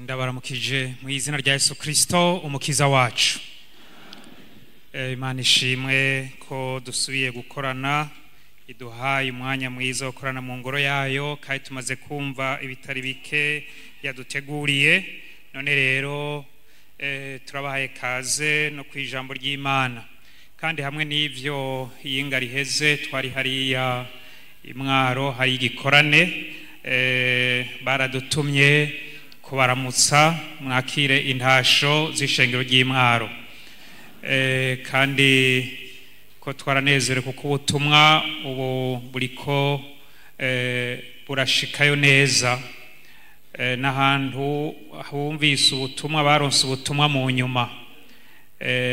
Ndabaramukije mu izina rya Yesu Kristo umukiza wacu. Imana ishimwe ko dusubiye gukorana, iduhaye umwanya mwiza wo gukorana mu ngoro yayo, kandi tumaze kumva ibitari bike yaduteguriye. None rero turabahaye kaze no ku ijambo ry'Imana. Kandi hamwe n'ivyo iyinga riheze twari hariya imwaro hari igikorane, baradutumye kubaramutsa mwakire intasho z'ishengero ry'imwaro. Kandi ko twaranezere kuko ubutumwa ubu buriko burashikayo neza, n'ahantu humvise ubutumwa baronse ubutumwa mu nyuma.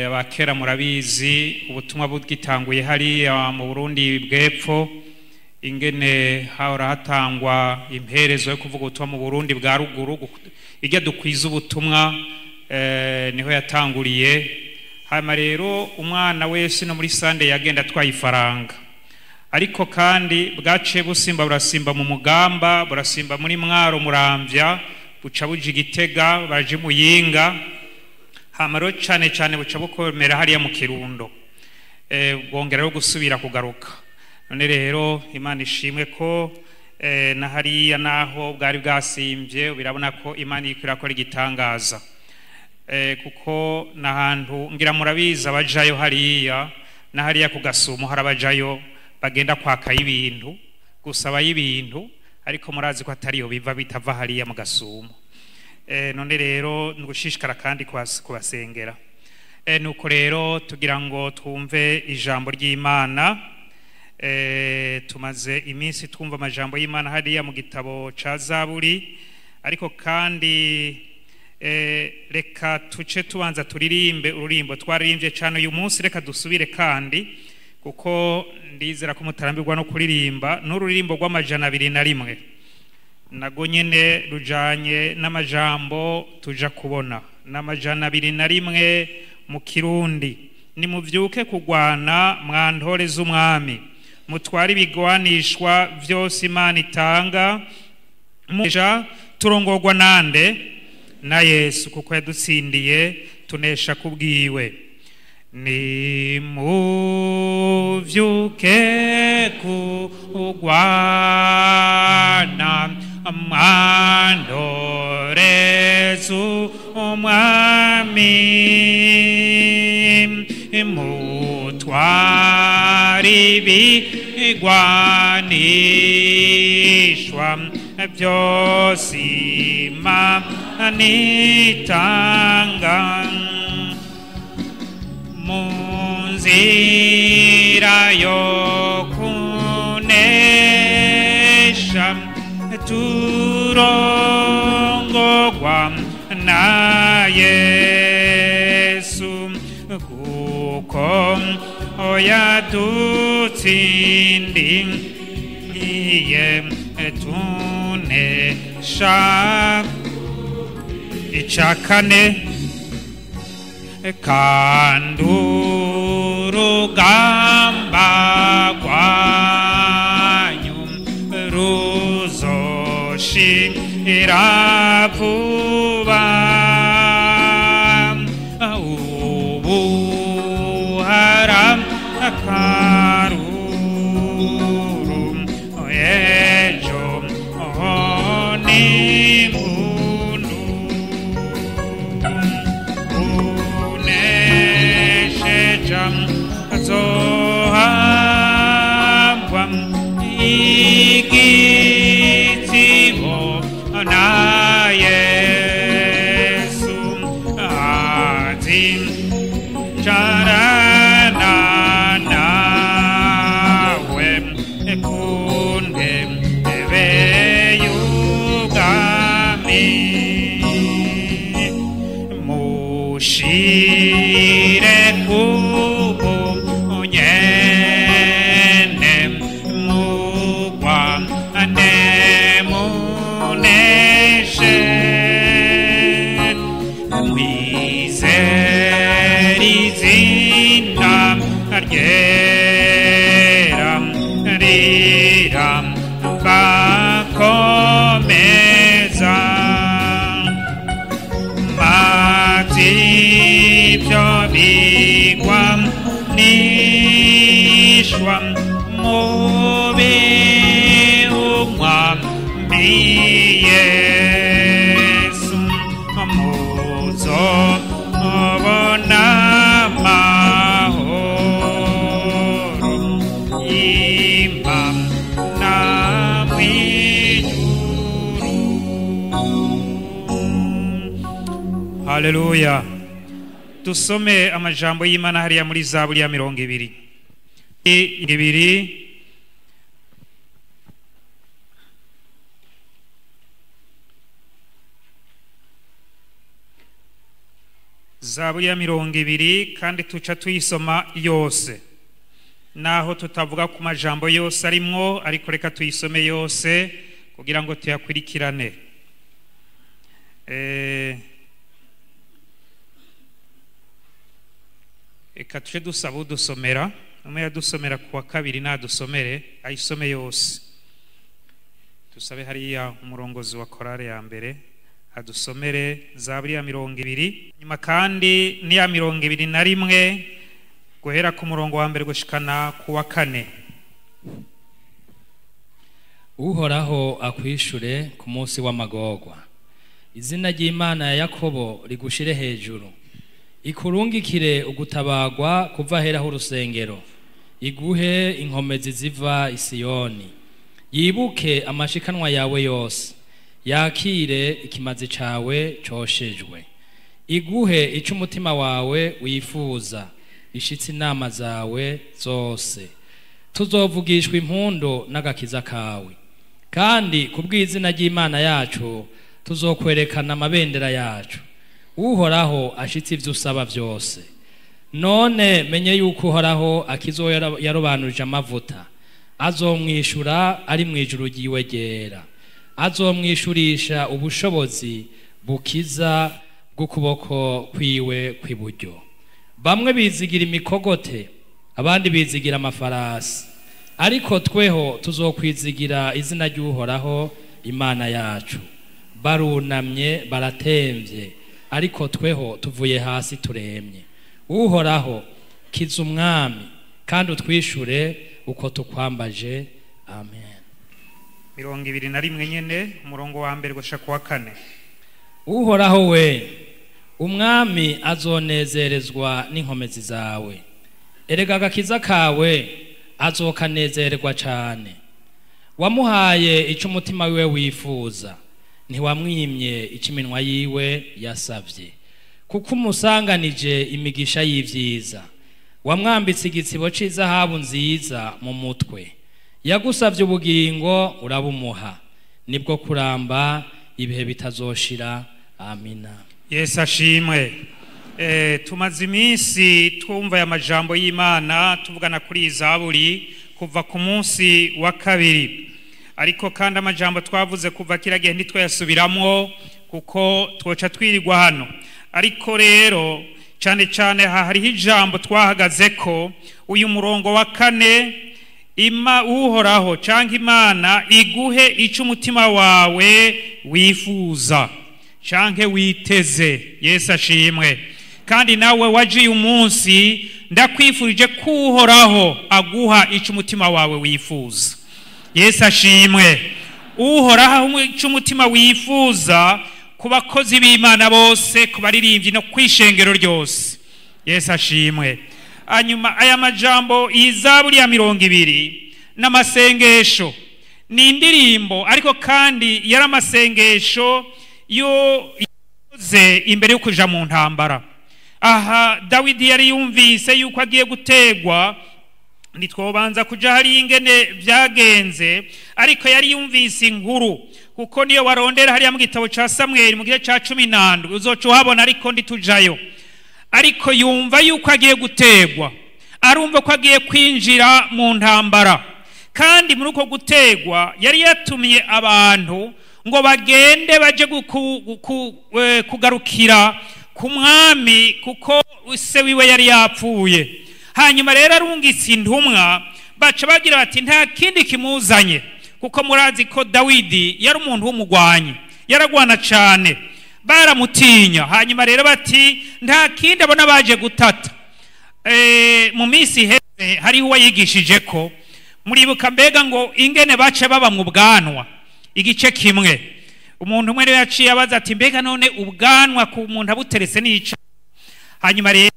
Abakera murabizi ubutumwa bwitanguye hariya mu Burundi bw'epfo, ingene hahora hatangwa imperezo yo kuvuga ubutumwa mu Burundi bwa ruguru, ijya dukwiza ubutumwa niho yatanguriye. Hama rero umwana wese no muri sande yagenda atwaye ifaranga, ariko kandi bwaciye busimba burasimba mu Mugamba, burasimba muri Mwaro Muramvya, buca buja Igitega, baje Muyinga. Hama rero cane cane buca bukomera hariya mu Kirundo, bwongera rero gusubira kugaruka. None rero Imana ishimwe ko na hariya naho bwari bwasimvye, birabona ko Imana iriko irakora igitangaza. Kuko nahantu ngira murabizi abajayo hariya na hariya ku Gasumo harabajayo bagenda kwaka ibintu, gusaba ibintu, ariko murazi ko atariyo biva bitava hariya mu Gasumo. None rero ngushishikara kandi kubasengera. Nuko rero tugira ngo twumve ijambo ry'Imana. Tumaze iminsi twumva amajambo y'Imana hariya mu gitabo ca Zaburi, ariko kandi reka tuce tubanza turirimbe ururimbo twaririmbye cyane uyu munsi. Reka dusubire kandi, kuko ndizera ko mutarambirwa no kuririmba, n'ururimbo rw'201 nago nyene rujanye n'amajambo tuja kubona. N'201 mu Kirundi: nimuvyuke kugwana mwantore z'umwami, mutware ibigwanishwa vyose Imana itanga, muja turongorwa nande? Na Yesu, kuko yadutsindiye tunesha kubwiwe. Nimuvyuke kugwana mwantore z'umwami, mutware ibigwanishwa byose Imana itanga, mu nzira yo kunesha turongorwa na Yesu, kuko yadutsindiye tunesha. Icakane: kandi urugamba rwanyu ruzoshira vuba, ubu hari akaruru, ejo ni impundu. Unesheja azohabwa igitsibo na Yesu, azicarana nawe ku ntebe y'ubwami. Mushire kubu nyene mugwane muneshe, mwizere izina ryera rira bakomeza. Umwigishwa mubi umwami Yesu, muzobona amahoro y'Imana mw'ijuru. Haleluya. Dusome amajambo y'Imana hariya muri Zaburi ya 20. Ibiri Zaburi ya 20, kandi tuca tuyisoma yose, naho tutavuga ku majambo yose arimwo, ariko reka tuyisome yose kugira ngo tuyakurikirane. Reka tuje dusaba udusomera, umwe yadusomera kuwa kabiri nadusomere ayisome yose. Tusabe hariya umurongozi wa korale ya mbere adusomere Zaburi ya 20, nyuma kandi n'iya 21 guhera ku murongo wa mbere gushikana ku wa 4. Uhoraho akwishure ku munsi w'amagorwa, izina ry'Imana ya Yakobo rigushire hejuru, ikurungikire ugutabagwa kuva heraho urusengero, iguhe inkomezi ziva i Siyoni, yibuke amashikanwa yawe yose, yakire ikimazi cawe coshejwe, iguhe ico umutima wawe wifuza, ishitse inama zawe zose. Tuzovugishwa impundu n'agakiza kawe, kandi kubw'izina ry'Imana yacu tuzokwerekana amabendera yacu. Uhoraho ashitse ivyo usaba vyose. None menye yuko Uhoraho akizo yarobanurije amavuta, azomwishura ari mwijuru ryiwe ryera, azomwishurisha ubushobozi bukiza bw'ukuboko kwiwe kw'iburyo. Bamwe bizigira imikogote, abandi bizigira amafarasi, ariko tweho tuzokwizigira izina ry'Uhoraho Imana yacu. Barunamye baratemvye, ariko tweho tuvuye hasi turemye. Uhoraho kiza umwami, kandi utwishure uko tukwambaje. Amen. 21 nyene, umurongo wa mbere gushika ku wa 4. Uhoraho we, umwami azonezerezwa n'inkomezi zawe, erega agakiza kawe azokanezererwa cane. Wamuhaye ico umutima wiwe wifuza, ntiwamwimye ico iminwa yiwe yasavye, kuko umusanganije imigisha y'ivyiza. Wamwambitse igitsibo c'izahabu nziza mu mutwe, yagusavye ubugingo urabumuha, nibwo kuramba ibihe bitazoshira. Amina. Yesu ashimwe. Tumaze iminsi twumva aya majambo y'Imana tuvugana kuri Zaburi kuva ku munsi wa 2, ariko kandi amajambo twavuze kuva kira gihe ntitwayasubiramwo kuko twoca twirirwa hano. Ariko rero cyane cyane hariho ijambo twahagazeko, uyu murongo wa 4, ima Uhoraho canke Imana iguhe ico umutima wawe wifuza canke witeze. Yesu ashimwe. Kandi nawe waje uyu munsi, ndakwifurije ko Uhoraho aguha ico umutima wawe wifuza. Yesu ashimwe. Uhoraho ico umutima wifuza ku bakozi b'Imana bose, ku baririmbyi no kwishengero ryose. Yesu ashimwe. Hanyuma aya majambo y'Izaburi ya 20 n'amasengesho, ni indirimbo, ariko kandi yari amasengesho yo yakoze imbere yo kuja mu ntambara. Aha Dawidi yari yumvise yuko agiye gutegwa, ntitwobanza kuja hari ingene vyagenze, ariko yari yumvise inkuru, kuko niyo warondera hariya mu gitabo ca Samweli mu gice ca 17 uzoca uhabona, ariko nditujayo. Ariko yumva yuko agiye gutegwa, arumva ko agiye kwinjira mu ntambara, kandi muri uko gutegwa yari yatumye abantu ngo bagende baje kugarukira ku mwami, kuko se wiwe yari yapfuye. Hanyuma rero arungitse intumwa, baca bagira bati nta kindi kimuzanye, kuko murazi ko Dawidi yari umuntu w'umugwanyi, yaragwana cyane, baramutinya. Hanyuma rero bati nta kindi abona baje gutata. Mu minsi iheze Hariho uwayigishije ko muribuka mbega ngo ingene bace baba mu bwanwa igice kimwe. Umuntu umwe rero yaciye abaza ati mbega none ubwanwa ku muntu abuteretse n'ica. Hanyuma rero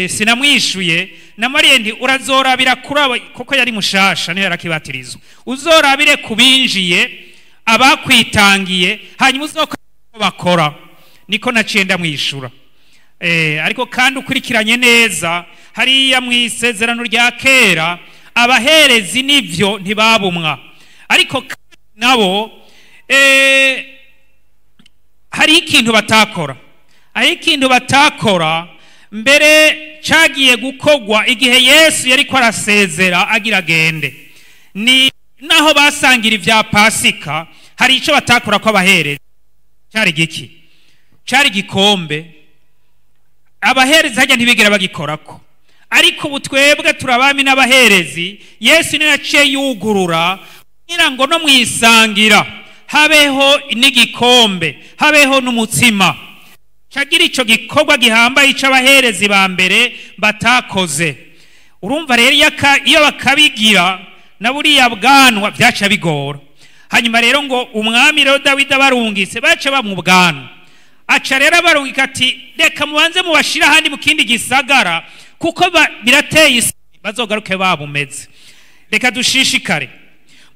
sinamwishuye, namariye nti urazorabira kuri abo, kuko yari mushasha niyo yarakibatirizwa, uzorabire kubinjiye abakwitangiye, hanyuma uzokora bakora. Niko naciye ndamwishura. Ariko kandi ukurikiranye neza hariya mu isezerano rya kera abaherezi nivyo ntibabumwa, ariko nabo hari ikintu batakora, hari ikintu batakora mbere cagiye gukogwa igihe Yesu yariko arasezera agira agende. Ni naho basangira ivya Pasika, hari ico batakora ko abaherezi. Cari giki? Cari gikombe. Abaherezi hajya ntibigera bagikorako, ariko ubu twebwe turabami n'abaherezi. Yesu niwe yaciye yugurura kugira ngo no mwisangira habeho n'igikombe, habeho n'umutsima. Cagira ico gikorwa gihambaye c'abaherezi ba mbere batakoze. Urumva rero iyo bakabigira na buriya bwanwa byaca bigora. Hanyuma rero ngo umwami rero Dawidi abarungitse baca bamwe ubwanwa, aca rero abarungika ati reka mubanze mubashira ahandi mu kindi gisagara, kuko birateye isoni bazogaruke babumeze. Reka dushishikare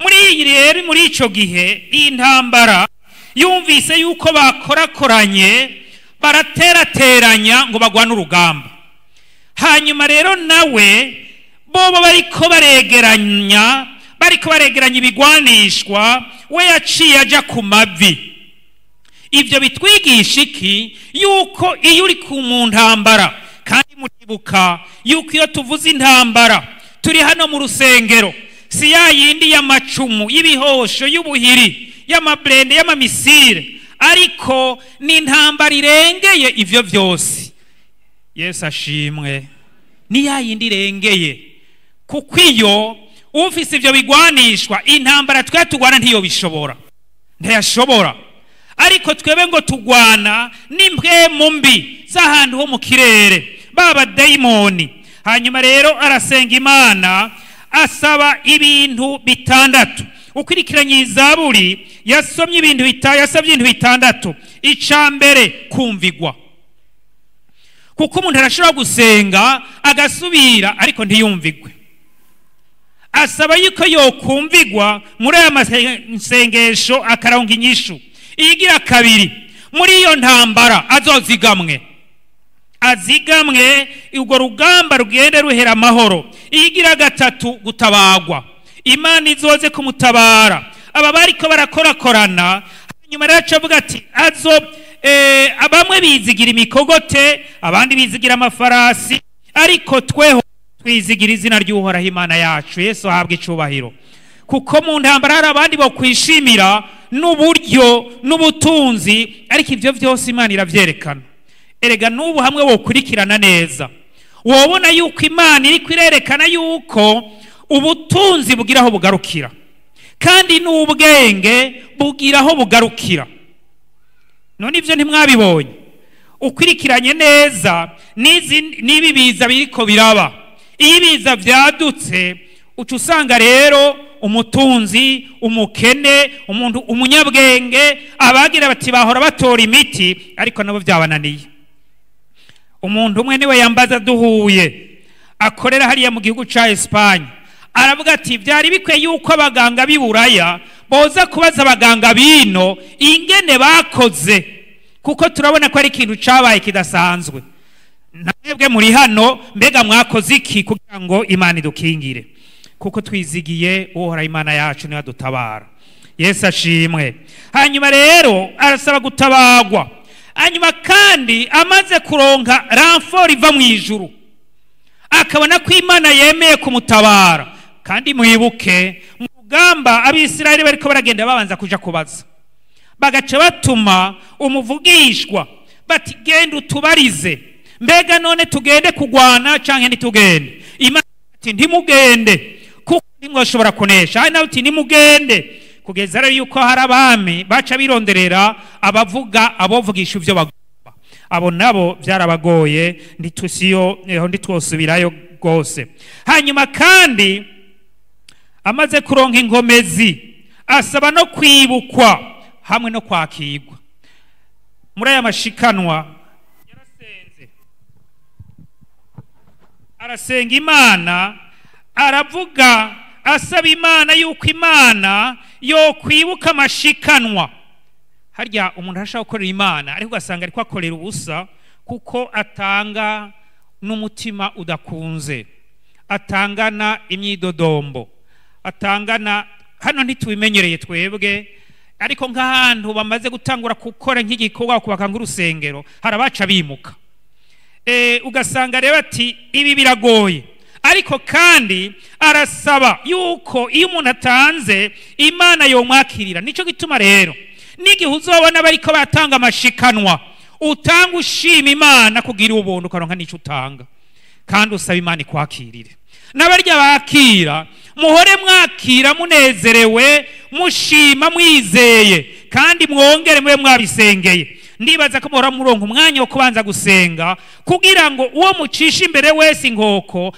muri iyi rero. Muri ico gihe iyi ntambara yumvise yuko bakorakoranye baraterateranya ngo bagwane urugamba. Hanyuma rero nawe bobo bariko baregeranya, bariko baregeranya ibigwanishwa, we yaciye aja ku mavi. Ivyo bitwigisha iki? Yuko iyo uri ku mu ntambara, kandi muribuka yuko iyo tuvuze intambara turi hano mu rusengero, si ya yindi y'amacumu, y'ibihosho, y'ubuhiri, y'amablende, y'amamisire, ariko ni intambara irengeye ivyo vyose. Yesu ashimwe. Ni ya yindi irengeye, kuko iyo ufise ivyo bigwanishwa intambara twe tugwana ntiyo bishobora, ntiyashobora. Ariko twebe ngo tugwana n'impwemu mbi z'ahantu ho mu kirere, baba dayimoni. Hanyuma rero arasenga Imana asaba ibintu bitandatu. Ukurikiranye izaburi yasomye ibintu yasabye ibintu bitandatu. Ica mbere, kumvigwa, kuko umuntu arashobora gusenga agasubira ariko ntiyumvigwe. Asaba yuko yokumvigwa muri aya masengesho akaronka inyishu. Igira kabiri, muri iyo ntambara azozigamwe, azigamwe urwo rugamba rugende ruhera amahoro. Igira gatatu, gutabagwa, Imana izoze kumutabara. Aba bariko barakorakorana. Hanyuma rero aca avuga ati azo abamwe bizigira imikogote, abandi bizigira amafarasi, ariko tweho twizigira izina ry'Uhoraho Imana yacu. Yesu ahabwe icubahiro. Kuko mu ntambara hari abandi bokwishimira n'uburyo n'ubutunzi, ariko ivyo vyose Imana iravyerekana. Erega n'ubu hamwe wokurikirana neza wobona yuko Imana iriko irerekana yuko ubutunzi bugira aho bugarukira, kandi n'ubwenge bugira aho bugarukira. None ivyo ntimwabibonye? Ukurikiranye neza n'ibi biza biriko biraba, iyo ibiza vyadutse uca usanga rero umutunzi, umukene, umuntu umunyabwenge, abagira bati bahora batora imiti, ariko nabo vyabananiye. Umuntu umwe niwe yambaza duhuye, akorera hariya mu gihugu ca Espagne, aravuga ati byari bikwiye yuko abaganga b'i Buraya boza kubaza abaganga bino ingene bakoze, kuko turabona ko ari ikintu cabaye kidasanzwe. Namwebwe muri hano mbega mwakoze iki kugira ngo Imana idukingire? Kuko twizigiye Uhoraho Imana yacu niwe adutabara. Yesu ashimwe. Hanyuma rero arasaba gutabagwa. Hanyuma kandi amaze kuronka renfort iva mu ijuru, akabona ko Imana yemeye kumutabara. Kandi mwibuke mu rugamba Abisirayeli bariko baragenda babanza kuja kubaza, bagaca batuma umuvugishwa bati genda utubarize, mbega none tugende kugwana canke ntitugende? Imana ati ntimugende kuko ntimwoshobora kunesha. Hari nawe uti nimugende. Kugeza rero yuko hari abami baca bironderera abavuga abovugisha ivyo bagomba, abo nabo vyarabagoye, ntitusiyo ntitwosubirayo. rwose. Hanyuma kandi amaze kuronka inkomezi, asaba no kwibukwa hamwe no kwakirwa. Muri aya mashikanwa yarasenze, arasenga Imana, aravuga asaba Imana yuko Imana yo kwibuka amashikanwa. Harya umuntu arashaka gukorera Imana ariko ugasanga ariko akorera ubusa, kuko atanga n'umutima udakunze, atangana imyidodombo, atangana. Hano ntitubimenyereye twebwe, ariko nk'ahantu bamaze gutangura gukora nk'igikorwa kubaka nk'urusengero, hari abaca bimuka. Ugasanga rero ati ibi biragoye, ariko kandi arasaba yuko iyo umuntu atanze Imana yomwakirira. Nico gituma rero n'igihe uzobona bariko batanga amashikanwa, utanga ushima Imana kugira ubuntu, ukaronka n'ico utanga, kandi usaba Imana ikwakirire. N'abarya bakira, muhore mwakira munezerewe, mushima mwizeye, kandi mwongere mube mwabisengeye. Ndibaza ko muhora muronka umwanya wo kubanza gusenga, kugira ngo uwo mucisha imbere wese inkoko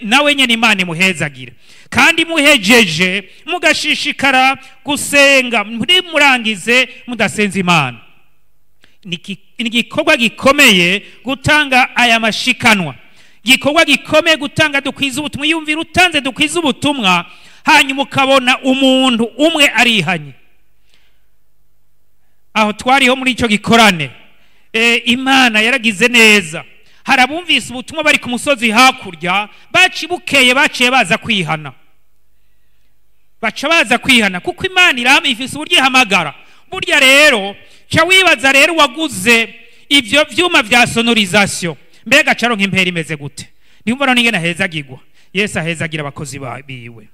nawe nyene Imana imuhezagire. Kandi muhejeje mugashishikara gusenga, murangize mudasenze Imana. Ni igikorwa gikomeye gutanga aya mashikanwa, igikorwa gikomeye gutanga dukwiza ubutumwa. Yumvira utanze dukwiza ubutumwa, hanyuma ukabona umuntu umwe arihanye. Aho twariho muri ico gikorane, Imana yaragize neza. Hari abumvise ubutumwa bari ku musozi hakurya, bacibukeye baciye baza kwihana, baca baza kwihana, kuko Imana irama ifise uburyo ihamagara. Burya rero ca wibaza rero waguze ivyo vyuma vya sonorisation, mbega caronka impera imeze gute? Niyumva none ingene ahezagirwa. Yesu ahezagira abakozi biwe.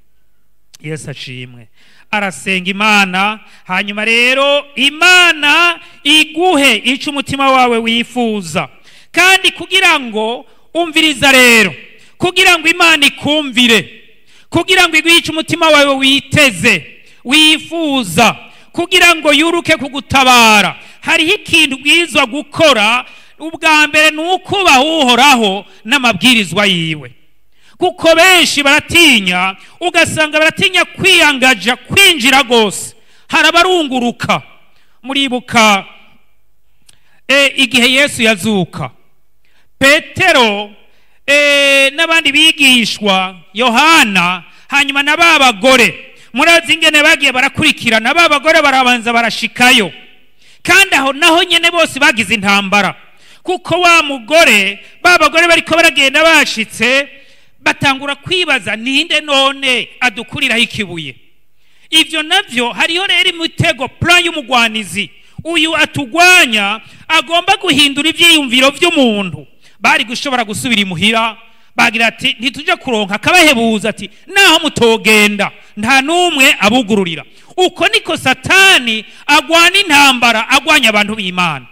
Yesu ashimwe. Arasenga Imana, hanyuma rero Imana iguhe ico umutima wawe wifuza. Kandi kugira ngo umviriza rero, kugira ngo Imana ikumvire, kugira ngo iguhe ico umutima wawe witeze wifuza, kugira ngo yuruke kugutabara, hariho ikintu ubwirizwa gukora. Ubwa mbere ni ukubaha Uhoraho n'amabwirizwa yiwe, kuko benshi baratinya, ugasanga baratinya kwiyangaja kwinjira rwose. Hari abarunguruka. Muribuka igihe Yesu yazuka, Petero n'abandi bigishwa, Yohana, hanyuma na ba bagore. Murazi ingene bagiye barakurikirana, ba bagore barabanza barashikayo, kandi aho naho nyene bose bagize intambara, kuko wa mugore, ba bagore bariko baragenda bashitse batangura kwibaza ninde none adukuriraho ikibuye. Ivyo navyo hariho rero imitego, plan y'umugwanizi uyu atugwanya, agomba guhindura ivyiyumviro vy'umuntu. Bari gushobora gusubira imuhira bagira ati ntituje kuronka, akabahebuza ati naho mutogenda nta numwe abugururira. Uko niko Satani agwana intambara, agwanya abantu b'Imana,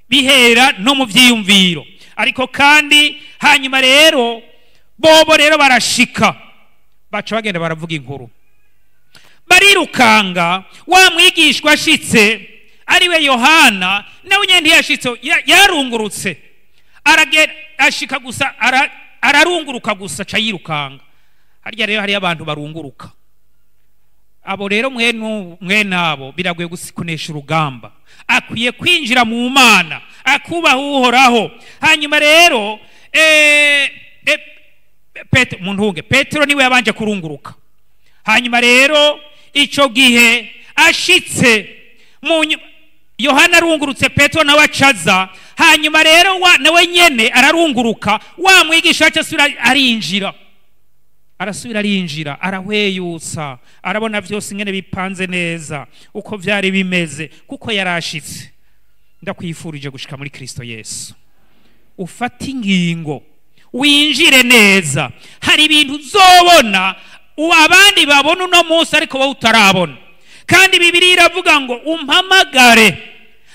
bihera no mu vyiyumviro. Ariko kandi hanyuma rero bobo rero barashika, baca bagenda baravuga inkuru, barirukanga. Wa mwigishwa ashitse ariwe Yohana, nawe nyene ntiyashitse, yarungurutse, aragera ashika gusa, ararunguruka gusa aca yirukanga. Harya rero hari abantu barunguruka, abo rero mwene abo biragoye kunesha urugamba. Akwiye kwinjira mu Mana, akubaha Uhoraho. Hanyuma rero muntunge Petero niwe yabanje kurunguruka. Hanyuma rero ico gihe ashitse Yohana arungurutse, Petero nawe acaza. Hanyuma rero nawe nyene ararunguruka, wa mwigisha aca asubira arinjira, arasubira arinjira, arahweyutsa, arabona vyose ingene bipanze neza uko vyari bimeze, kuko yarashitse. Ndakwifurije gushika muri Kristo Yesu, ufate ingingo winjire neza. Hari ibintu uzobona abandi babona uno munsi ariko wowe utarabona. Kandi Bibiliya iravuga ngo umpamagare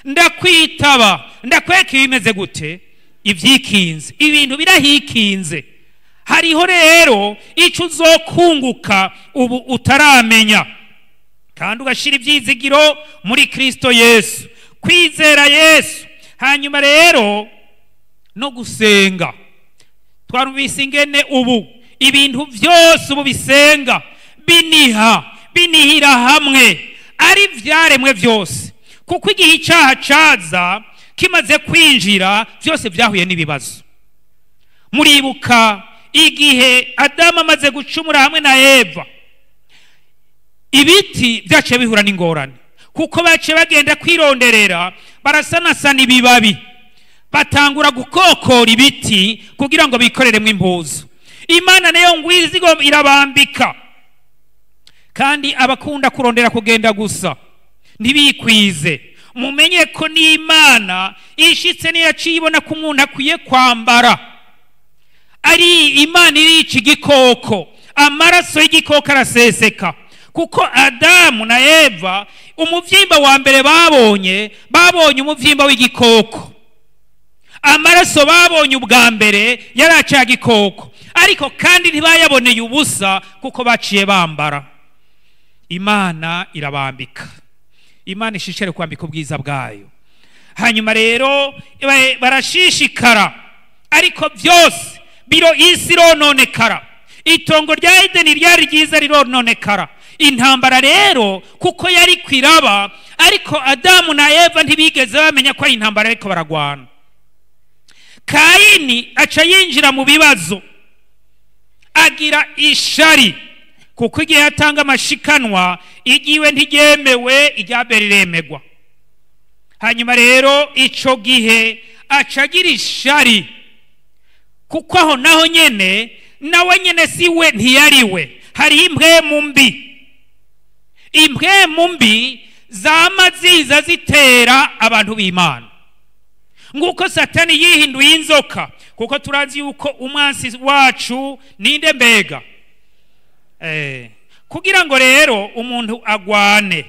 ndakwitaba, ndakwereka ibimeze gute, ivyikinze, ibintu birahikinze. Hariho rero ico uzokunguka ubu utaramenya, kandi ugashira ivyizigiro muri Kristo Yesu, kwizera Yesu. Hanyuma rero no gusenga. Twarumvise ingene ubu ibintu byose ubu bisenga, biniha, binihira hamwe, ari vyaremwe byose, kuko igihe icyaha caza kimaze kwinjira byose byahuye n'ibibazo. Muribuka igihe Adamu amaze gucumura hamwe na Eva, ibiti byaciye bihura n'ingorane, kuko baciye bagenda kwironderera, barasanasana ibibabi, batangura gukokora ibiti kugira ngo bikoreremo impuzu. Imana nayo ngwizi irabambika, kandi abakunda kurondera kugenda gusa ntibikwize. Mumenye ko n'Imana ishitse niyaciye ibona ko umuntu akwiye kwambara, ari Imana irica igikoko, amaraso y'igikoko araseseka, kuko Adamu na Eva umuvyimba wa mbere babonye umuvyimba w'igikoko. Amaraso babonye ubwa mbere yaraca igikoko, ariko kandi ntibayaboneye ubusa, kuko baciye bambara. Imana irabambika, Imana ishishikare kwambika ubwiza bwayo. Hanyuma rero barashishikara, ariko byose biro isi irononekara, itongo rya Edeni ryari ryiza rirononekara. Intambara rero kuko yari kwiraba, ariko Adamu na Eva ntibigeze bamenya ko ari intambara ariko baragwana. Kayini aca yinjira mu bibazo, agira ishari, kuko igihe atanga amashikanwa igiwe ntigemewe, irya Abeli riremegwa. Hanyuma rero ico gihe aca agira ishari, kuko aho naho nyene nawe nyene si we, ntiyariwe, hari impwemu mbi. Impwemu mbi zama ziza zitera abantu b'Imana, nguko Satani yihinduye inzoka, kuko turazi yuko umwansi wacu ninde mbega. Kugira ngo rero umuntu agwane,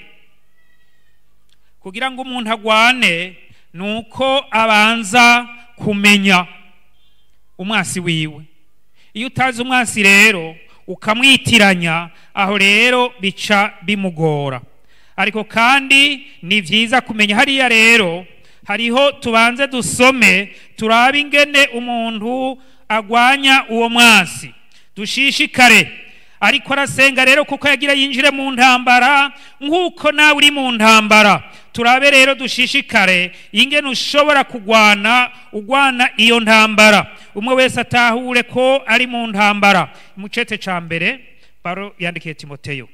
kugira ngo umuntu agwane nuko abanza kumenya umwansi wiwe. Iyo utazi umwansi rero ukamwitiranya, aho rero bica bimugora. Ariko kandi ni vyiza kumenya. Hariya rero hariho tubanze dusome turabe ingene umuntu agwanya uwo mwansi, dushishikare. Ariko arasenga rero kuko yagira yinjire mu ntambara, nk'uko nawe uri mu ntambara. Turabe rero dushishikare ingene ushobora kugwana, ugwana iyo ntambara. Umwe wese atahure ko ari mu ntambara. Mu cete ca mbere Paulo yandikiye Timoteyo,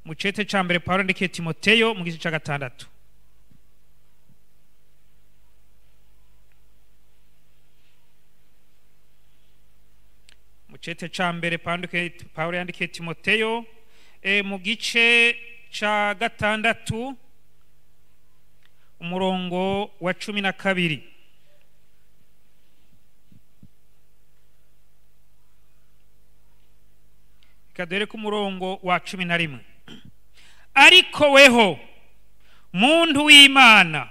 mu cete ca mbere Paulo yandikiye Timoteyo mu gice ca 6. Mu cete ca mbere Paulo yandikiye Timoteyo mu gice ca 6 umurongo wa 12. Kadere ku murongo wa 11. Ariko weho muntu w'Imana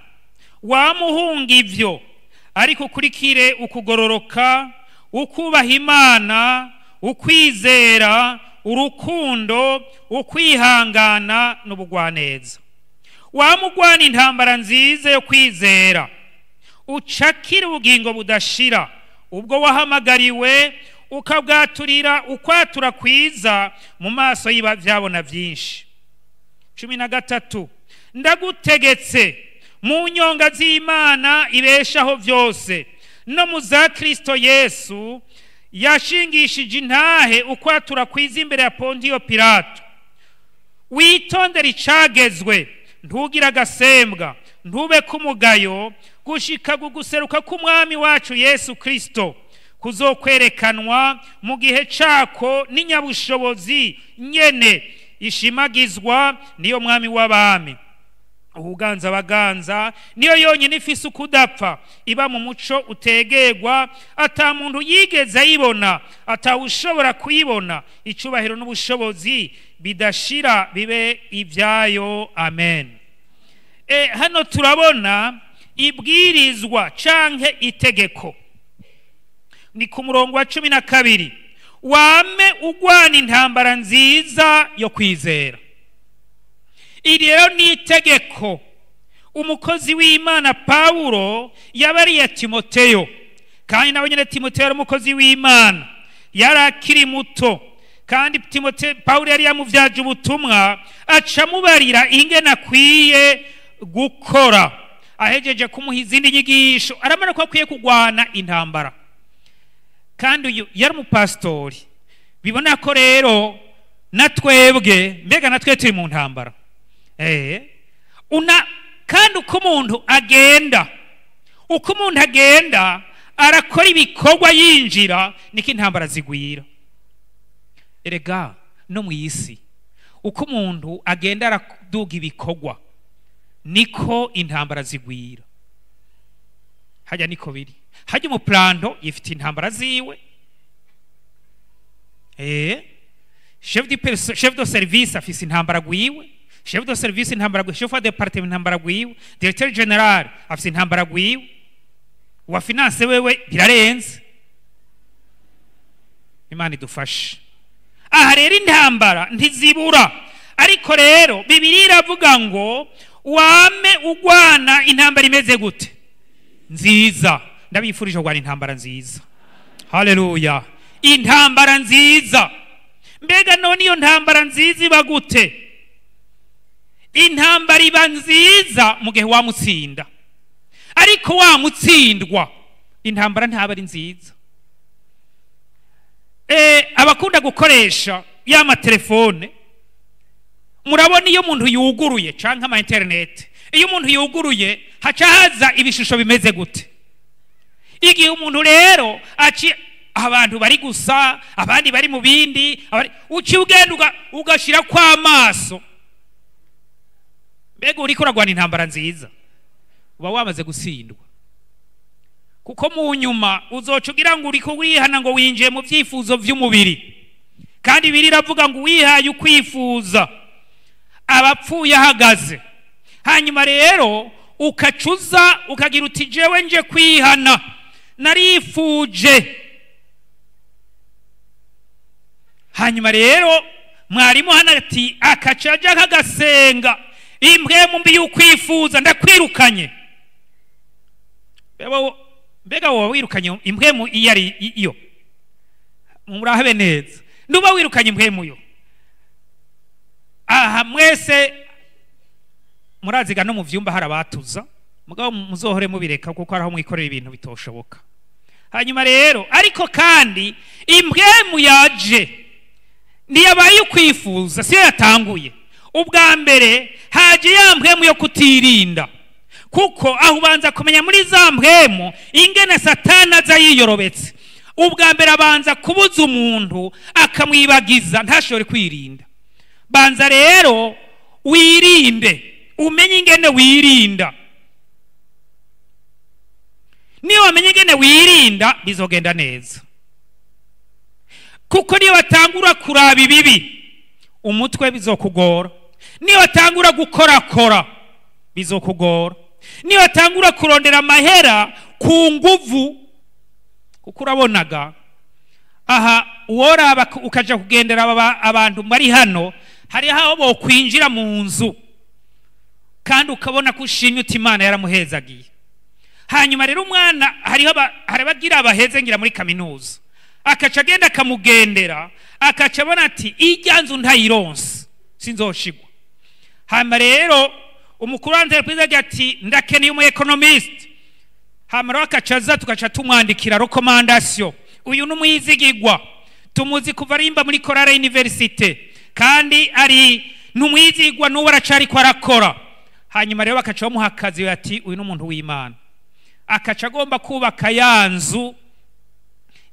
wamuhunga ivyo, ariko ukurikire ukugororoka, ukubaha Imana, ukwizera, urukundo, ukwihangana n'ubugwaneza. Wamugwana intambara nziza yo kwizera, ucakira ubugingo budashira, ubwo wahamagariwe ukabwaturira ukwatura kwiza mu maso y'ibyabona byinshi. 13. Ndagutegetse mu nyonga z'Imana ibeshaho byose, no mu za Kristo Yesu yashingishije intahe ukwatura kwiza imbere ya Pontiyo Pilato. Witondere icagezwe, ntugira agasembwa, ntube kumugayo, gushika guseruka k'umwami wacu Yesu Kristo kuzokwerekanwa mu gihe cako n'inyabushobozi nyene ishimagizwa niyo mwami w'abami, ubuganza baganza, niyo yonyine ifise ukudapfa, iba mu muco utegerwa, ata muntu yigeze ayibona, atawushobora kuyibona. Icubahiro n'ubushobozi bidashira bibe ibyayo. Amen. Hano turabona ibwirizwa canke itegeko. Ni ku murongo wa 12. Wame ugwana intambara nziza yo kwizera. Iri rero ni itegeko umukozi w'Imana Paulo yabariye Timoteyo, Kandi nawe nyine Timoteyo yari umukozi w'Imana, yari akiri muto, kandi Timoteyo Pawulo yari yamuvyaje ubutumwa, aca amubarira ingene akwiye gukora. Ahejeje kumuha izindi nyigisho, aramara ko akwiye kugwana intambara. Kandi uyu yari umupasitori. Bibona ko rero natwebwe, mbega natwe turi mu ntambara. Kandi uko umuntu agenda, uko umuntu agenda arakora ibikorwa yinjira, niko intambara zigwira. Erega no mu isi uko umuntu agenda araduga ibikorwa, niko intambara zigwira. Hajya niko biri. Hajya umuplanto yifite intambara ziwe. Chef de service afise intambara gwiwe, chef de service intambara gwiwe, chef de département intambara gwiwe, directeur général afise intambara gwiwe, wa finance wewe birarenze. Imana idufashe. Aha rero intambara ntizibura, ariko rero Bibiliya iravuga ngo wame ugwana intambara imeze gute? Nziza. Ndabifurije kugwana intambara nziza. Haleluya. Intambara nziza. Mbega none iyo ntambara nziza iba gute? Intambara iba nziza mu gihe wamutsinda, ariko wamutsindwa intambara ntaba ari nziza. Abakunda gukoresha ya matelefone, murabona iyo umuntu yuguruye canke ama internet, iyo umuntu yuguruye haca haza ibishusho bimeze gute? Igihe umuntu rero aci abantu bari gusa, abandi bari mu bindi, uci ugenda ugashira kwa amaso, mbega uriko uragwana intambara nziza? Uba wamaze gutsindwa. Kuko mu nyuma uzoca ugira ngo uriko wihana ngo winjiye mu vyifuzo vy'umubiri, kandi Bibiliya iravuga ngo uwihaye ukwifuza abapfuye ahagaze. Hanyuma rero ukacuza ukagira uti jewe nje kwihana, narifuje. Hanyuma rero mwarimu hano ati akaca aja kagasenga, impwemu mbi y'ukwifuza ndakwirukanye. Mbega wowe wirukanye impwemu iyo ari iyo? Murahabe neza, nduba wirukanye impwemu yo. Aha mwese muraziga no mu vyumba harabatuza, mugabo muzohore mubireka kuko araho mwikorera ibintu bitoshoboka. Hanyuma rero ariko kandi impwemu yaje ntiyabaye ukwifuza, siyo yatanguye. Ubwa mbere haje ya mpwemu yo kutirinda, kuko aho ubanza kumenya muri za mpwemu ingene Satani aza yiyorobetse. Ubwa mbere abanza kubuza umuntu akamwibagiza ntashobore kwirinda. Banza rero wirinde, umenye ingene wirinda. Niyo wamenye ingene wirinda bizogenda neza. Kuko niyo batangura kuraba ibibi umutwe bizokugora, niyo batangura gukorakora bizokugora, niyo batangura kurondera amahera ku nguvu, kuko urabonaga aha uworaba ukaja kugendera abantu bari hano, hari aho bokwinjira mu nzu kandi ukabona ko ushimye uti Imana yaramuhezagiye. Hanyuma rero umwana hariho harabagira abaheze ngira muri kaminuza, akaca agenda akamugendera, akaca abona ati ijya nzu ntayironse sinzoshigwa. Hanyuma rero umukuru wa entreprise ati ndakeneye umu economist. Hanyuma rero akaca aza tugaca tumwandikira recommandation, uyu ni umwizigigwa tumuzi kuva arimba muri Chorale Université, kandi ari numwizigwa n'uwo aracari ko arakora. Hanyuma rero bakaca bamuha akazi ati uyu ni umuntu w'Imana, akaca agomba kubaka ya nzu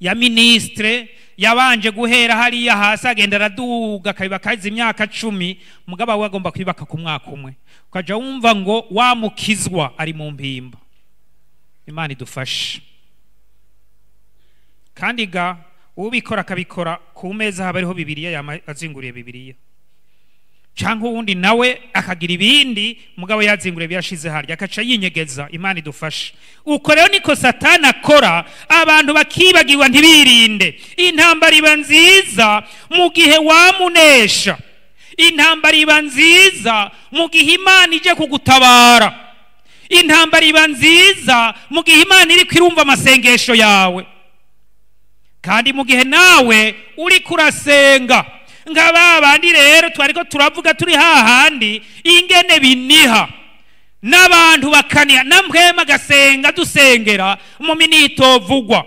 ya ministre yabanje guhera hariya hasi agenda araduga akabibaka imyaka 10, mugabo we agomba kwibaka ku mwaka umwe. Ukaja wumva ngo wamukizwa ari mu mpimba. Imana idufashe. Kandi ga ubikora akabikora ku meza haba ariho Bibiliya yazinguriye Bibiliya, canke uwundi nawe akagira ibindi mugabo yazinguriye byashize harya akaca yinyegeza. Imana idufashe. Uko rero niko Satani akora, abantu bakibagirwa ntibirinde. Intambara iba nziza mu gihe wamunesha, intambara iba nziza mu gihe Imana ije kugutabara, Intambara iba nziza mu gihe Imana iri kwirumva amasengesho yawe, kandi mu gihe nawe uri kurasenga. Nka ba bandi rero twariko turavuga turi hahandi ingene biniha n'abantu bakaniha, namwema agasenga dusengera mu minitovugwa.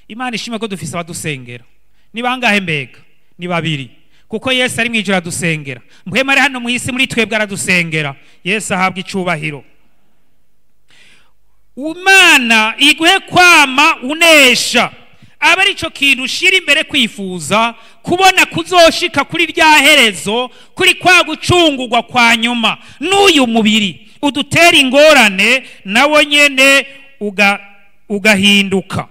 Imana ishimwe ko dufise abadusengera. Ni bangahe mbega? Ni babiri, kuko Yesu ari mwijuru adusengera, mwema ari hano mu isi muri twebwe aradusengera. Yesu ahabwa icubahiro. Imana iguhe kwama unesha, aba arico kintu ushira imbere kwifuza kubona kuzoshika kuri rya herezo, kuri kwa gucungurwa kwa nyuma. N'uyu mubiri udutera ingorane nawo nyene ugahinduka.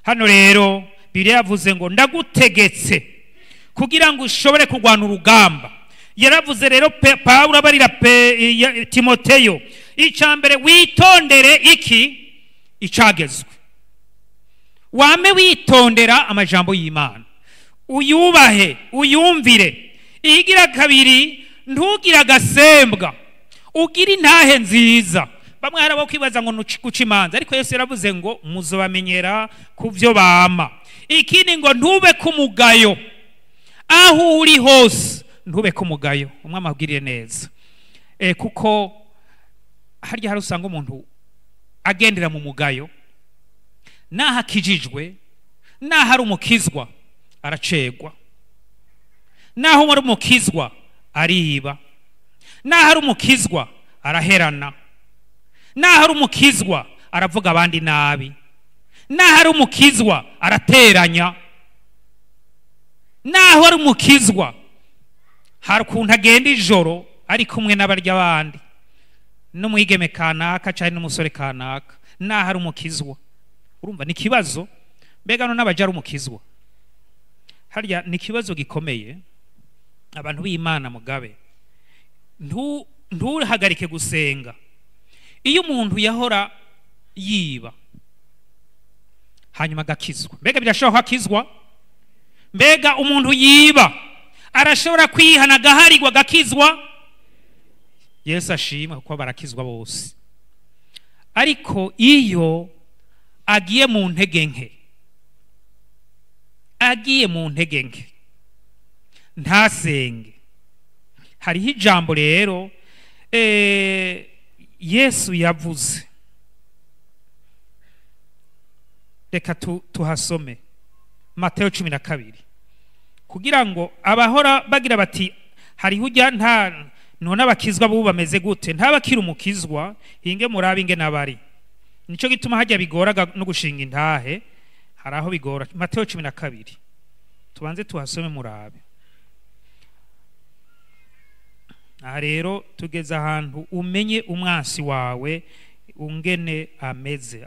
Hano rero Bibiliya yavuze ngo ndagutegetse kugira ngo ushobore kurwana urugamba. Yaravuze rero Pawulo abarira Timoteyo, icya mbere witondere iki icagezwe, wame witondera amajambo y'Imana, uyubahe uyumvire. Igira kabiri, ntugire agasembwa, ugire intahe nziza. Bamwe hari abo kwibaza ngo guca imanza, ariko Yesu yaravuze ngo muzobamenyera ku byo bama. Ikindi ngo ntube kumugayo, aho uri hose ntube kumugayo. Umwami abwiriye neza, kuko harya hari usanga umuntu agendera mu mugayo, naho akijijwe, naho ari umukizwa aracegwa, naho ari umukizwa ariba, naho ari umukizwa araherana, naho ari umukizwa aravuga abandi nabi, naho ari umukizwa arateranya, naho ari umukizwa hari ukuntu agenda ijoro ari kumwe n'abarya abandi, n'umwigeme kanaka cyangwa n'umusore kanaka, naho ari umukizwa. Urumva ni kibazo. Mbega no n'abaja ari umukizwa, harya ni kibazo gikomeye. Abantu b'Imana mugabe, ntuhagarike gusenga. Iyo umuntu yahora yiba hanyuma agakizwa, mbega birashoboka akizwa? Mbega umuntu yiba arashobora kwihana agaharigwa agakizwa? Yesu ashimwe kuko barakizwa bose. Ariko iyo agiye mu ntege nke, agiye mu ntege nke ntasenge, hariho ijambo rero Yesu yavuze, reka tuhasome Mateo 12, kugira ngo abahora bagira bati hariho ujya nta none abakizwa bo bameze gute, ntabakira umukizwa, hinge murabe inge nabari. Nico gituma hajya bigoraga no gushinga intahe, hari aho bigora. Mateo 12 tubanze tuhasome murabe. Aha rero tugeze ahantu umenye umwansi wawe ungene ameze.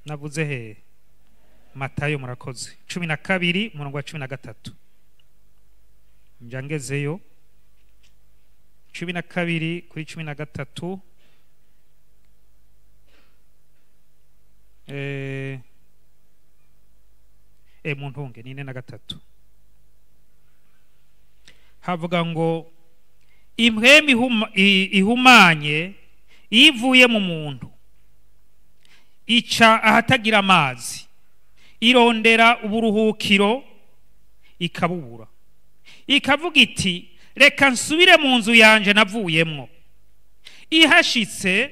Navuze he? Matayo, murakoze, 12 umurongo wa 13. Njangezeyo 12 kuri 13. Muntunge ni 43. Havuga ngo impwemu ihumanye ivuye mu muntu ica ahatagira amazi, irondera uburuhukiro ikabubura, ikavuga iti reka nsubire mu nzu yanje navuyemwo. Ihashitse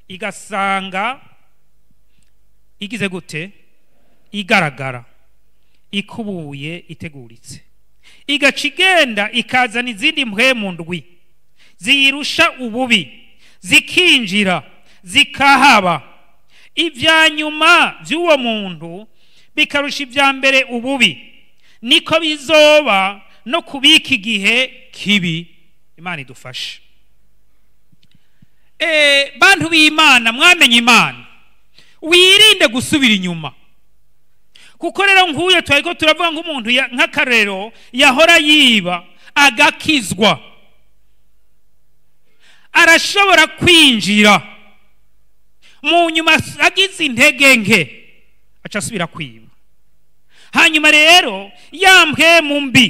igasanga igize gute? Igaragara, ikubuye, iteguritse. Igaca igenda ikazana izindi mpwemu ndwi ziyirusha ububi, zikinjira zikahaba. Ibya nyuma by'uwo muntu bikarusha ibya mbere ububi, niko bizoba no kubika igihe kibi. Imana idufashe. Bantu b'Imana mwamenye Imana, wirinde gusubira inyuma. Kuko rero nk'uyo twariko turavuga nk'umuntu nk'akarero yahora yiba agakizwa, arashobora kwinjira mu nyuma agize intege nke aca asubira kwiba. Hanyuma rero ya mpwemu mbi,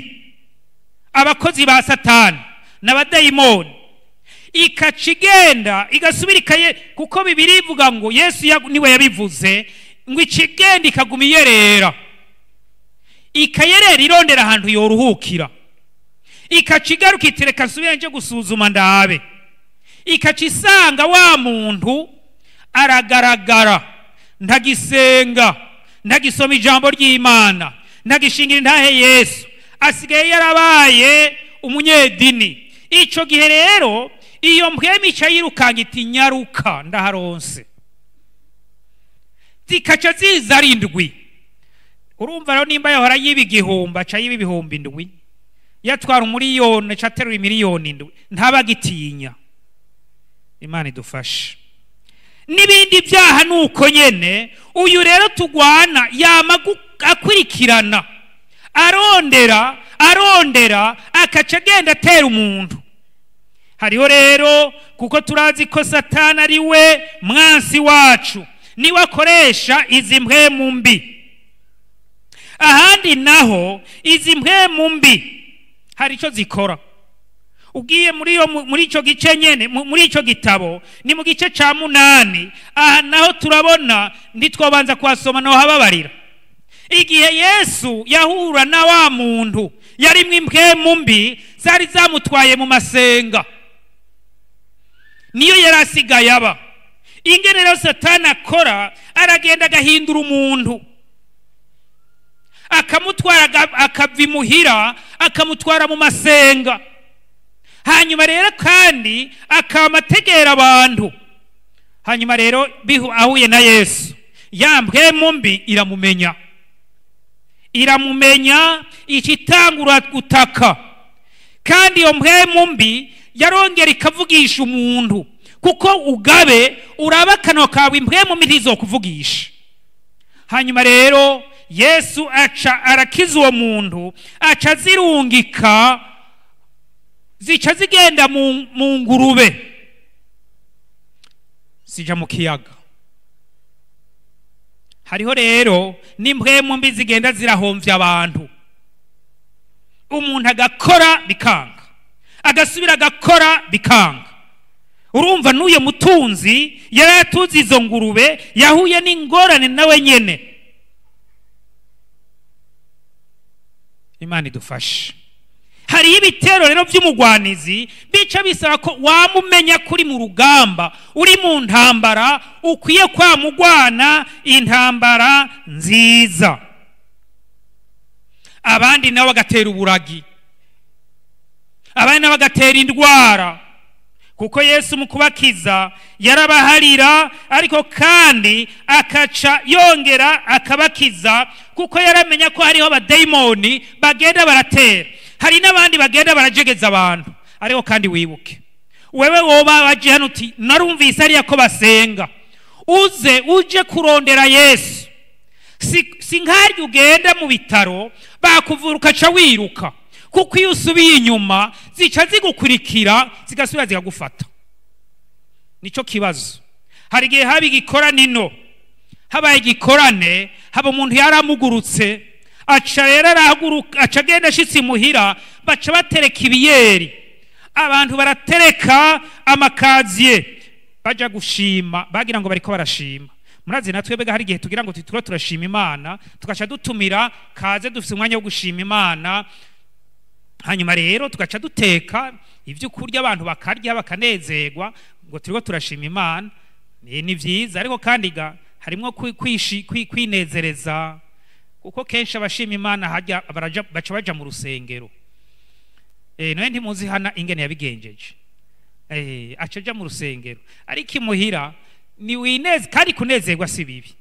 abakozi ba Satani N'abadayimoni. Ikaca igenda igasubira ikaye, kuko Bibiliya ivuga ngo Yesu niwe yabivuze ngo ikigenda ikaguma iyerera, ikayerera irondera ahantu yoruhukira. Ikaca igaruka iti reka nsubire nje gusuzuma ndabe. Ikaca isanga wa muntu aragaragara, ntagisenga, ntagisoma ijambo ry'Imana, ntagishingira intahe Yesu, asigaye yarabaye umunyedini. Ico gihe rero iyo mpwemu ica yirukanga iti nyaruka ndaharonse. Zikaca ziza ari 7. Urumva rero nimba yahora yiba igihumbi aca yiba 7,000, yatwara 1,000,000 aca aterura 7,000,000, ntabagitinya. Imana idufashe. N'ibindi byaha nuko nyene. Uyu rero tugwana yama akurikirana, arondera, arondera, akaca agenda atera umuntu. Hariho rero, kuko turazi ko Satani ari we mwansi wacu, niwe akoresha izi mpwemu mbi. Ahandi naho izi mpwemu mbi hari ico zikora. Ugiye muri ico gice nyene, muri ico gitabo, ni mu gice ca 8. Aha naho turabona, ntitwobanza kuhasoma naho hababarira. Igihe Yesu yahura na wa muntu yarimwo impwemu mbi zari zamutwaye mu masenga, niyo yari asigaye aba. Ingene rero Satani akora, aragenda agahindura umuntu, akamutwara akava imuhira, akamutwara mu masenga. Hanyuma rero kandi akama ategera abantu. Hanyuma rero ahuye na Yesu, ya mpwemu mbi iramumenya, iramumenya, ikitangura gutaka. Kandi iyo mpwemu mbi yarongera ikavugisha umuntu, kuko ugabe uraba akanwa kawe, impwemu mbi ntizokuvugisha. Hanyuma rero Yesu aca arakiza uwo muntu, aca azirungika, zica zigenda mu ngurube, zija mu kiyaga. Hariho rero n'impwemu mbi zigenda zirahomvya abantu. Umuntu agakora bikanga, agasubira agakora bikanga. Urumva n'uyo mutunzi yari atuzi izo ngurube, yahuye n'ingorane nawe nyene. Imana idufashe. Hari ibitero rero vy'umugwanizi bica bisaba ko wamumenya kuri mu rugamba, uri mu ntambara, ukwiye kwamugwana intambara nziza. Abandi nabo bagatera uburagi, abandi nabo bagatera indwara, kuko Yesu mu kubakiza yarabaharira, ariko kandi akaca yongera akabakiza, kuko yaramenya ko hariho abadayimoni bagenda baratera, hari n'abandi bagenda barajegeza abantu. Ariko kandi wibuke, wewe woba waje hano uti narumvise ariya ko basenga, uze uje kurondera Yesu. Si nkaryo ugenda mu bitaro bakuvura ukaca wiruka, kuko iyo usubiye inyuma zica zigukurikira zigasubira zikagufata. Nico kibazo. Hari igihe haba igikoranino, habaye igikorane, haba umuntu yaramugurutse, aca rero arahaguruka, aca agenda ashitse imuhira, baca batereka ibiyeri, abantu baratereka amakaziye, baja gushima, bagira ngo bariko barashima. Murazi natwe bega hari igihe tugira ngo tituro turashima Imana, tugaca dutumira kaze dufise umwanya wo gushima Imana. Hanyuma rero tugaca duteka ivyo kurya abantu bakarya bakanezerwa ngo turiko turashima Imana. Ni vyiza, ariko kandi ga harimwo kwinezereza, kuko kenshi abashima Imana hajya baraja baca baja mu rusengero. Nawe ntimuzi hana ingene yabigenjeje. Aca aja mu rusengero, ariko imuhira ni wineze, kandi kunezerwa si bibi,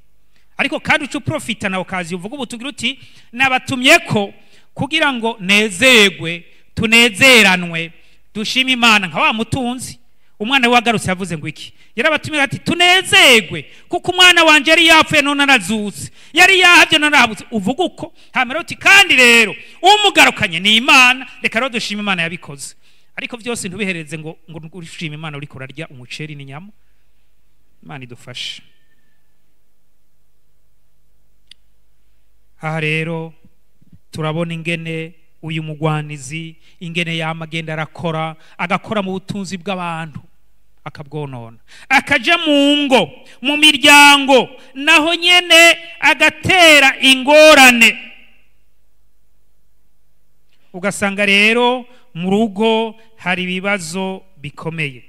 ariko kandi uca uprofita na okazi uvuga ubutugira uti nabatumye ko kugira ngo nezerwe, tunezeranwe, dushime Imana. Nka wa mutunzi umwana we wagarutse yavuze ngo iki? Yarabatumye ati tunezerwe kuko umwana wanje yari yapfuye none arazutse, yari yahavye none arahabutse. Uvuga uko hamera uti kandi rero umugarukanye ni Imana, reka rero dushime Imana yabikoze. Ariko vyose ntubihereze ngo ushime Imana uriko urarya umuceri n'inyama. Imana idufashe. Aha rero turabona ingene Uyu mugwanizi ingene yamagenda arakora, agakora mu butunzi bw'abantu akabwonona, akaja mu ngo, mu miryango, naho nyene agatera ingorane. Ugasanga rero mu rugo hari ibibazo bikomeye,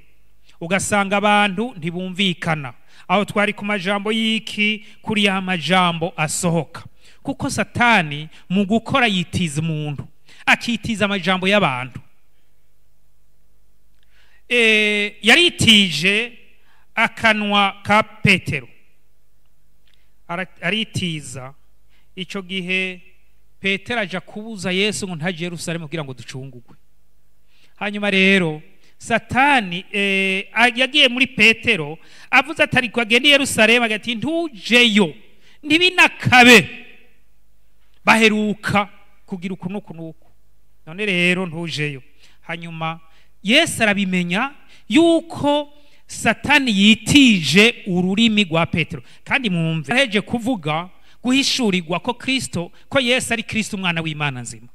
ugasanga abantu ntibumvikana. Aho twari ku majambo y'iki, kuri ya majambo asohoka, kuko Satani mu gukora yitiza umuntu, akitiza amajambo y'abantu. Yaritije akanwa ka Petero, aritiza. Ico gihe Petero aja kubuza Yesu ngo ntaje Yerusalemu kugira ngo ducungugwe. Hanyuma rero Satani yagiye muri Petero avuze atari ko agende Yerusalemu, agati ntujeyo, ntibinakabe, baheruka kugira uku nuku nuku, none rero ntujeyo. Hanyuma Yesu arabimenya yuko Satani yitije ururimi rwa Petero. Kandi mwumve, aheje kuvuga guhishurirwa ko Kristo, ko Yesu ari Kristo umwana w'Imana nzima.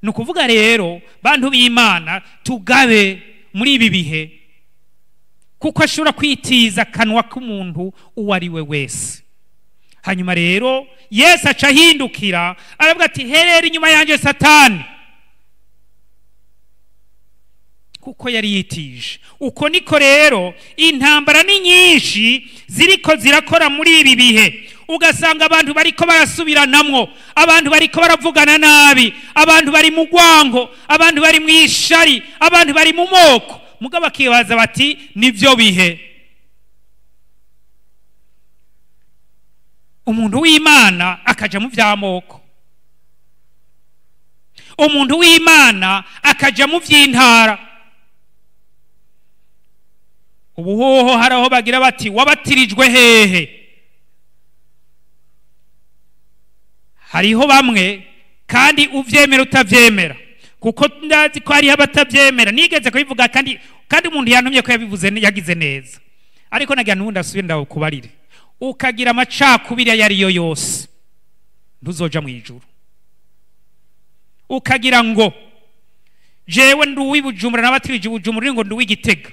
Ni ukuvuga rero bantu b'Imana, tugabe muri ibi bihe, kuko ashobora kwitiza akanwa k'umuntu uwo ari we wese. Hanyuma rero Yesu aca ahindukira aravuga ati herera inyuma yanjye Satani, kuko yari yitije. Uko niko rero intambara ni nyinshi ziriko zirakora muri ibi bihe. Ugasanga abantu bariko barasubiranamwo, abantu bariko baravugana nabi, abantu bari mu gwango, abantu bari mu ishari, abantu bari mu moko. Mugabo bakibaza bati nivyo bihe. Umuntu w'Imana akaja mu vy'amoko, umuntu w'Imana akaja mu vy'intara. Ubuhoho haraho bagira bati wabatirijwe hehe? Hariho bamwe kandi uvyemera utavyemera, kuko ndazi ko hariho abatavyemera. Nigeze kubivuga kandi umuntu yantumye ko yabivuze yagize neza, ariko nagira n'ubundi asubire ndakubarire. Ukagira amacakubiri ayo ariyo yose ntuzoja mu ijuru. Ukagira ngo jewe ndi uw'iBujumbura nabatirije Bujumbura, ngo ndi uw'Igitega,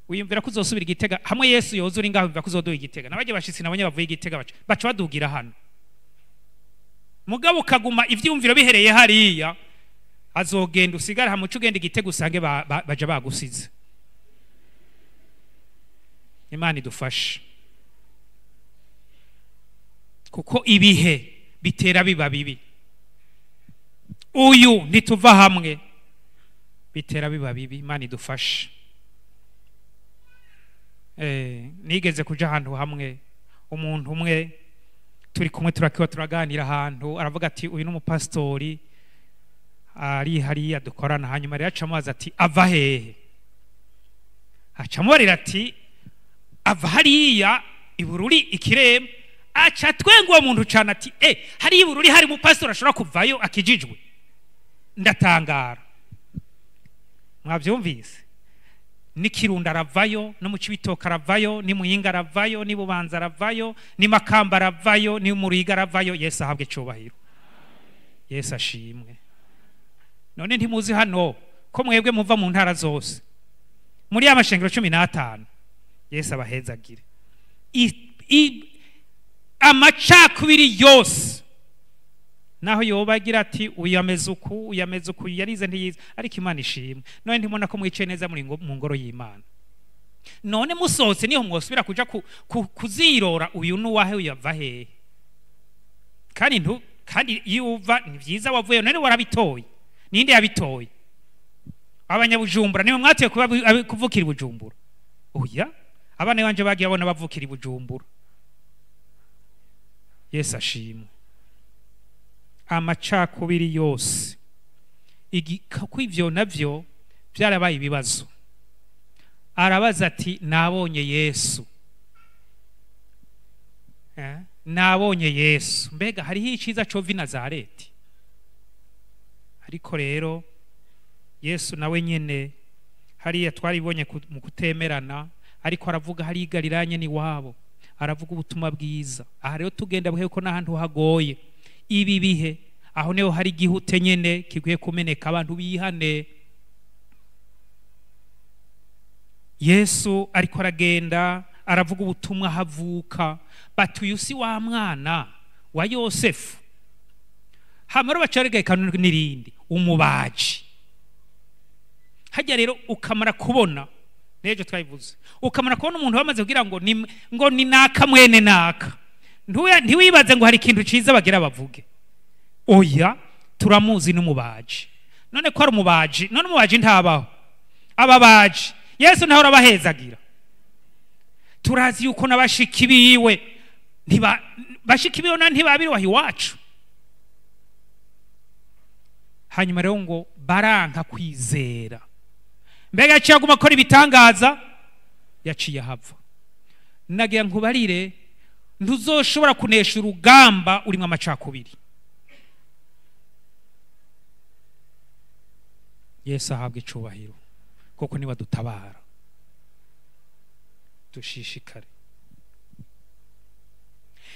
wiyumvira ko uzosubira Igitega? Hamwe Yesu yoza uri ngaho, wiyumvira ko uzoduha Igitega? Nabaje bashitsi nabonye bavuye Igitega baca badugira hano. Mugabo ukaguma ivyumviro bihereye hariya, azogenda usigara hamwe uca ugenda Igitega usange baja bagusize. Imana idufashe, kuko ibihe bitera biba bibi. Uyu ntituva hamwe bitera biba bibi. Imana idufashe. Nigeze kuja ahantu hamwe, umuntu umwe turi kumwe turakiwa turaganira ahantu, aravuga ati uyu n'umupastori ari hariya dukorana. Hanyuma rero acamubaza ati ava hehe? Acamubarira ati ava hariya Ibururi Ikiremba. Aca twenga uwo muntu cane ati hariya Ibururi hari umupastori ashobora kuvayo akijijwe. Ndatangara. Mwavyumvise? Ni Kirundo aravayo, no mu Cibitoke aravayo, ni Muyinga aravayo, ni Bubanza aravayo, ni Makamba aravayo, ni Muriga aravayo. Yesu ahabwe icubahiro, Yesu ashimwe. None ntimuzi hano ko mwebwe muva mu ntara zose muri ya mashengero 15? Yesu abahezagire. Amacakubiri yose naho yoba agira ati uyameze uku, uyameze uku, yarize ntiyize, ariko Imana ishimwe. None ntimubona ko mwicaye neza muri mu ngoro y'Imana? None musohotse niho mwosubira kuja kuzirora uyu nuwahe, uyava hehe? Kandi iyo uva ni vyiza wavuye, none warabitoye. Ninde yabitoye? Abanyabujumbura nimwe mwatiye kuvukira Bujumbura? Oya, abana banje bagiye babona bavukira Bujumbura. Yesu ashimwe. Amacakubiri yose kuko ivyo navyo byarabaye ibibazo. Arabaza ati nabonye Yesu, nabonye Yesu. Mbega hariho iciza cova i Nazareti? Ariko rero Yesu nawe nyene hariya twaribonye mu kutemerana, ariko aravuga hari Galilaya nyene iwabo, aravuga ubutumwa bwiza. Aha rero tugenda buhe ko n'ahantu hagoye ibi bihe Aho niho hari igihute nyene kikwiye kumeneka, abantu bihane. Yesu ariko aragenda aravuga ubutumwa havuka, bati uyu si wa mwana wa Yosefu. Hamara bacarega n'irindi umubaji. Hajya rero ukamara kubona, n'ejo twabivuze, ukamara kubona umuntu bamaze kugira ngo ni, ngo ni naka mwene naka, ntiwibaze ngo hari ikintu ciza bagira bavuge. Oya, turamuzi n'umubaji. None ko ari umubaji, none umubaji ntabaho. Ababaji Yesu ntaho arabahezagira. Turazi yuko nabashiki biwe ntiba bashiki biwe na ntibabiri wahi wacu. Hanyuma rero ngo baranka kwizera. Mbega yaciye aguma akora ibitangaza, yaciye ahava. Nagira nkubarire, ntuzoshobora kunesha urugamba urimo amacakubiri. Yesu ahabwe icubahiro kuko niwe adutabara. Dushishikare.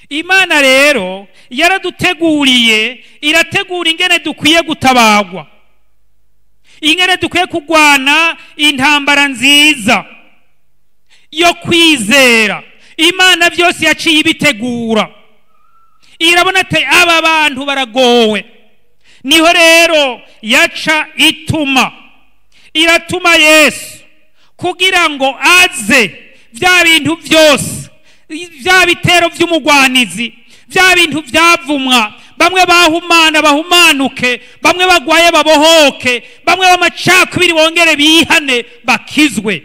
Imana rero yaraduteguriye, irategura ingene dukwiye gutabagwa, ingene dukwiye kugwana intambara nziza yo kwizera. Imana byose yaciye ibitegura, irabona ati aba bantu baragowe. Niho rero yaca ituma, iratuma Yesu kugira ngo aze bya bintu byose, bya bitero by'umugwanizi, bya bintu byavumwa, bamwe bahumana bahumanuke, bamwe bagwaye babohoke, bamwe b'amacakubiri bongere bihane bakizwe.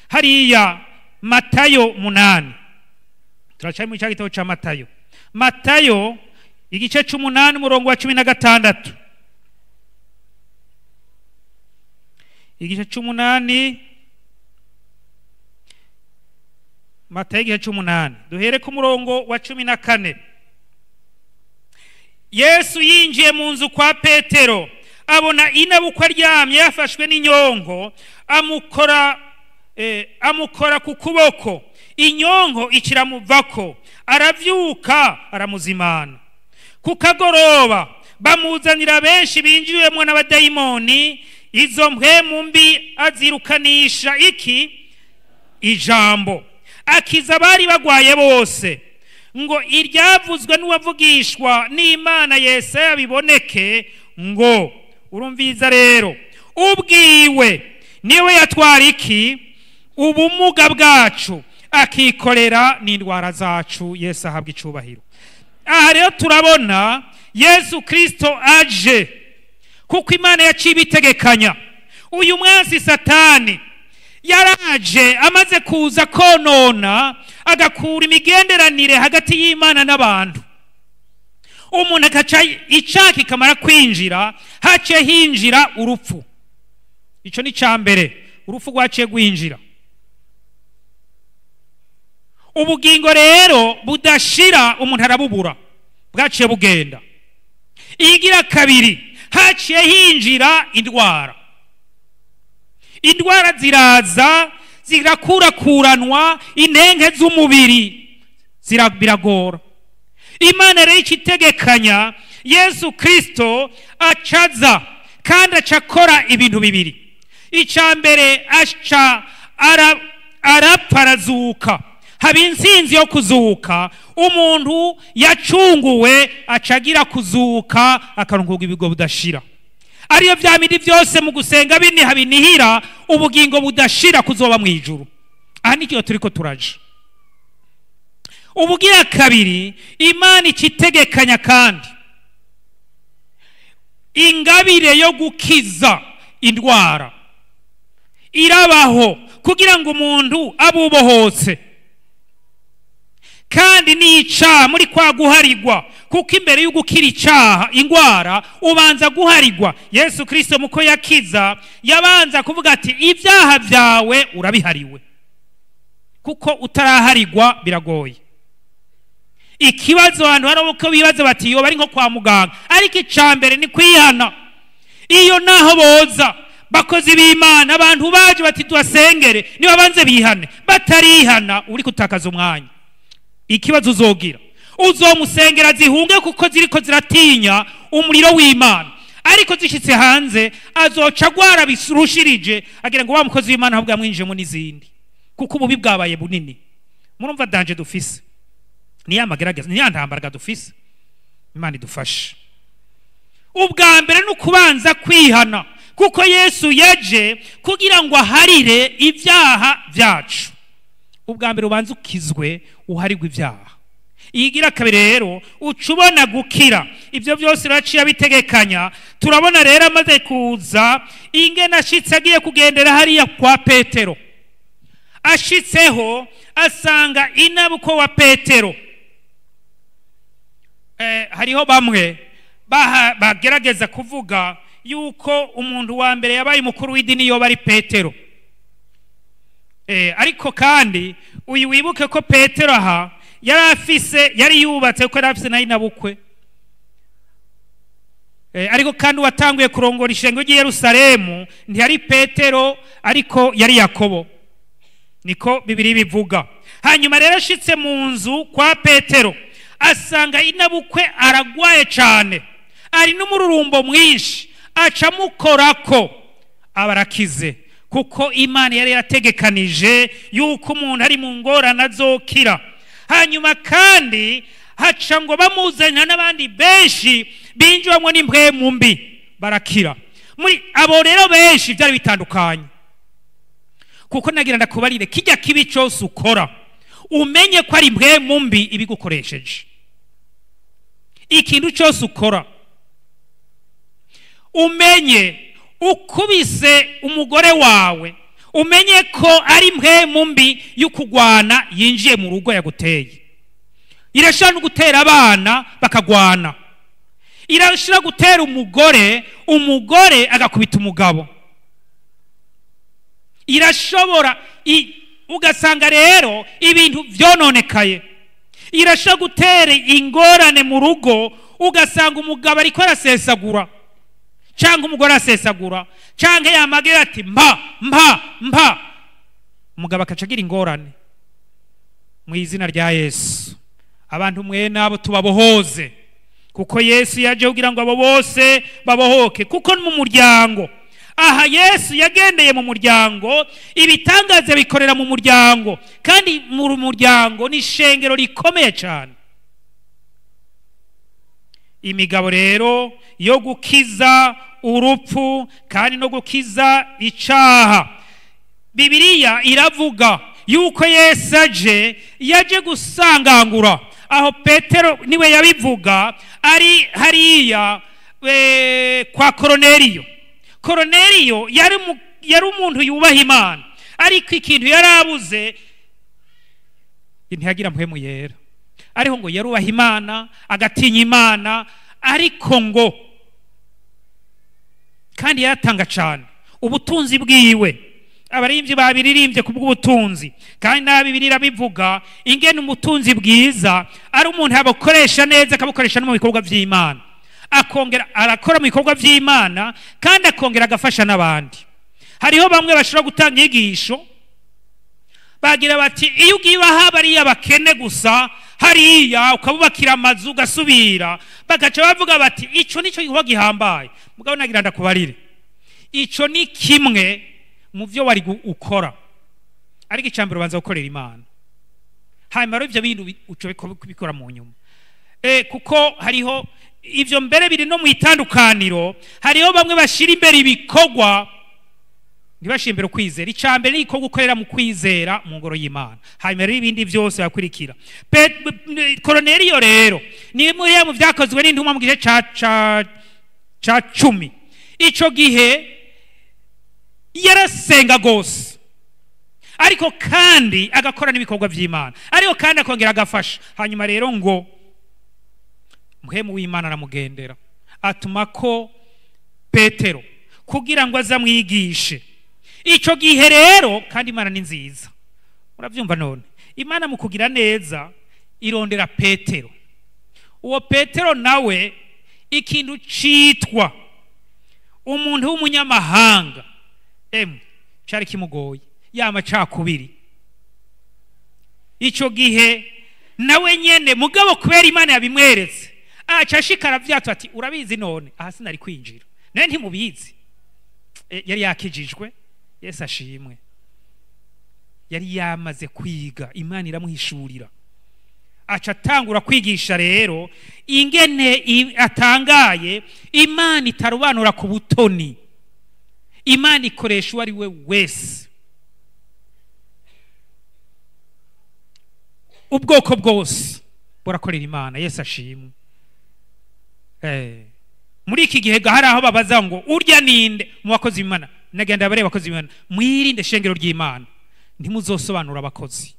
Hariya Matayo 8, turacari mu cya gitabo ca Matayo. Matayo igice c'umunani umurongo wa 16. Igice c'umunani, Matayo igice c'umunani, duhere ku murongo wa 14. Yesu yinjiye mu nzu kwa Petero, abona inabukwe aryamye yafashwe n'inyonko, amukora ku kuboko, inyonko ikiramuvako, aravyuka aramuzimana. Ku kagoroba bamuzanira benshi binjiriwemwo n'abadayimoni, izo mpwemu mbi azirukanisha iki? Ijambo. Akiza abari bagwaye bose, ngo iryavuzwe n'uwavugishwa n'Imana Yesaya biboneke, ngo urumviza rero ubwiwe niwe yatwara iki? Ubumuga bwacu, akikorera n'indwara zacu. Yesu ahabwa icubahiro. Aha rero turabona Yesu Kristo aje, kuko Imana yaciye ibitegekanya. Uyu mwansi Satani yaraje amaze kuza konona, agakura imigenderanire hagati y'Imana n'abantu. Umuntu agaca icyaha kikamara kwinjira, haciye hinjira urupfu. Ico ni ca mbere, urupfu rwaciye rwinjira. Ubugingo rero budashira umuntu arabubura, bwaciye bugenda. Igira kabiri, haciye hinjira indwara. Indwara ziraza zirakurakuranwa, intenge z'umubiri biragora. Imana rero ikitegekanya, Yesu Kristo acaza kandi acakora ibintu bibiri. Ica mbere, aca arapfa arazuka, haba intsinzi yo kuzuka. Umuntu yacunguwe acagira kuzuka, akaronka ibigo budashira. Ariyo vya bindi byose mu gusenga biniha binihira ubugingo budashira kuzoba mu ijuru. Aha nikiyo turiko turaje. Ubugira kabiri, Imana ikitegekanya kandi ingabire yo gukiza indwara irabaho kugira ngo umuntu abubohotse. Kandi nica muri kwa guharigwa, kuko imbere yo gukira icaha ingwara ubanza guharigwa. Yesu Kristo muko yakiza yabanza kuvuga ati ibyaha byawe urabihariwe, kuko utaraharigwa biragoye. Ikibazo abantu hari uko bibaza bati yo bari nko kwa muganga, ariko icambere ni kwihana. Iyo naho boza bakozi b'Imana, abantu baje bati tuasengere, niba banze bihane, batarihana uri kutakaza umwanya. Ikibazo uzogira, Uzomusengera zihunge kuko ziriko ziratinya umuriro w'Imana, ariko zishitse hanze azoca agwara bisurushirije, agira ngo wa mukozi w'Imana ahubwo yamwinjiyemo n'izindi, kuko ububi bwabaye bunini. Murumva danger dufise, ni ya magerageza, ni ya ntambara dufise. Imana idufashe. Ubwa mbere ni ukubanza kwihana, kuko Yesu yaje kugira ngo aharire ibyaha byacu. Ubwa mbere ubanza ukizwe, uharirwe ibyaha. Igira kabiri rero uca ubona gukira. Ibyo byose raciye abitegekanya. Turabona rero amaze kuza ingene ashitse agiye kugendera hariya kwa Petero. Ashitseho asanga inabuko wa Petero. Hariho bamwe bagerageza kuvuga yuko umuntu wa mbere yabaye umukuru w'idini yoba ari Petero. Ariko kandi uyu wibuke ko Petero aha yari afise, yari yubatse kuko yari afise nayo inabukwe. Ariko kandi watanguye kurongora ishengo ry'i Yerusalemu ntiyari Petero, ariko yari Yakobo, niko Bibiliya bivuga. Hanyuma rero ashitse mu nzu kwa Petero asanga inabukwe aragwaye cyane, ari n'umururumbo mwinshi, acamukorako abarakize, kuko Imana yari yarategekanije yuko umuntu ari mu ngorane azokira. Hanyuma kandi haca ngo bamuzanira n'abandi benshi binjiwamwo n'impwemu mbi barakira. Muri abo rero benshi byari bitandukanye, kuko nagira ndakubarire kijya kibi cyose ukora umenye ko ari impwemu mbi ibigukoresheje. Ikintu cyose ukora umenye ukubise umugore wawe, umenye ko ari impwemu mbi y'ukugwana yinjiye mu rugo yaguteye. Irashobora no gutera abana bakagwana, irashobora gutera umugore, umugore agakubita umugabo. Irashobora ugasanga rero ibintu vyononekaye. Irashobora gutera ingorane mu rugo, ugasanga umugabo ariko arasesagura cyangwa umugore asesagura, cyangwa yamagira ati mpa mpa mpa, umugabo akaca agira ingorane. Mu izina rya Yesu abantu mwe nabo tubabohoze, kuko Yesu yaje kugira ngo abo bose babohoke. Kuko mu muryango aha Yesu yagendeye mu muryango, ibitangaza bikorera mu muryango, kandi mu muryango ni ishengero rikomeye cyane. Imigabo rero yo gukiza urupfu kandi no gukiza icaha. Bibiliya iravuga yuko Yesu aje, yaje gusangangura. Aho Petero niwe yabivuga ari hariya kwa Koroneliyo. Koroneliyo yari umuntu yubaha Imana, ariko ikintu yarabuze ntiyagira mpwemu yera. Ariho ngo yarubaha Imana agatinya Imana, ariko ngo kandi yaratanga cyane ubutunzi bwiwe. Abaririmbyi babiririmbye kubw'ubutunzi, kandi n'abibirira bivuga ingene umutunzi bwiza ari umuntu abukoresha neza, akabukoresha no mu bikorwa by'Imana, akongera arakora mu bikorwa by'Imana kandi akongera agafasha n'abandi. Hariho bamwe bashobora gutanga inyigisho bagira bati iyo ugiye aha bariya bakene gusa hariya ukabubakira amazu ugasubira, bagaca bavuga bati ico nico gikorwa gihambaye. Mugabo nagira ndakubarire, ico ni kimwe mu byo wari ukora, ariko icambere ubanza gukorera Imana, hanyuma rero ivyo bintu uco kubikora mu nyuma. Kuko hariho ivyo mbere biri no mu itandukaniro. Hariho bamwe bashira imbere ibikorwa ntibashire imbere ukwizera. Icambere ni igikorwa ukorera mu kwizera mu ngoro y'Imana, hanyuma rero ibindi byose bakurikira. Koroneliyo rero ni muri mu vyakozwe n'intumwa mu gice ca 10. Ico gihe yarasenga gose, ariko kandi agakora n'ibikorwa by'Imana, ariko kandi akongera agafasha. Hanyuma rero ngo muhemu w'Imana aramugendera, atuma ko Petero kugira ngo azamwigishe. Ico gihe rero kandi Imana ni nziza, muravyumva none Imana mu kugira neza irondera Petero. Uwo Petero nawe ikintu citwa umuntu w'umunyamahanga cari kimugoye, yama cakubiri. Ico gihe Nawe nyene mugabo kubera Imana yabimweretse aca ashikara vyatwa ati urabizi none aha sinari kwinjira, nawe ntimubizi. Yari yakijijwe, Yesu ashimwe, yari yamaze kwiga, Imana iramuhishurira, aca atangura kwigisha rero ingene atangaye Imana itarobanura ku butoni, Imana ikoresha uwo ari we wese, ubwoko bwose burakorera Imana. Yesu ashimwe. Muri iki gihe hari aho babaza ngo urya ninde mu bakozi b'Imana? Nagenda bareba abakozi b'Imana, mwirinde shengero ry'Imana, ntimuzosobanura abakozi,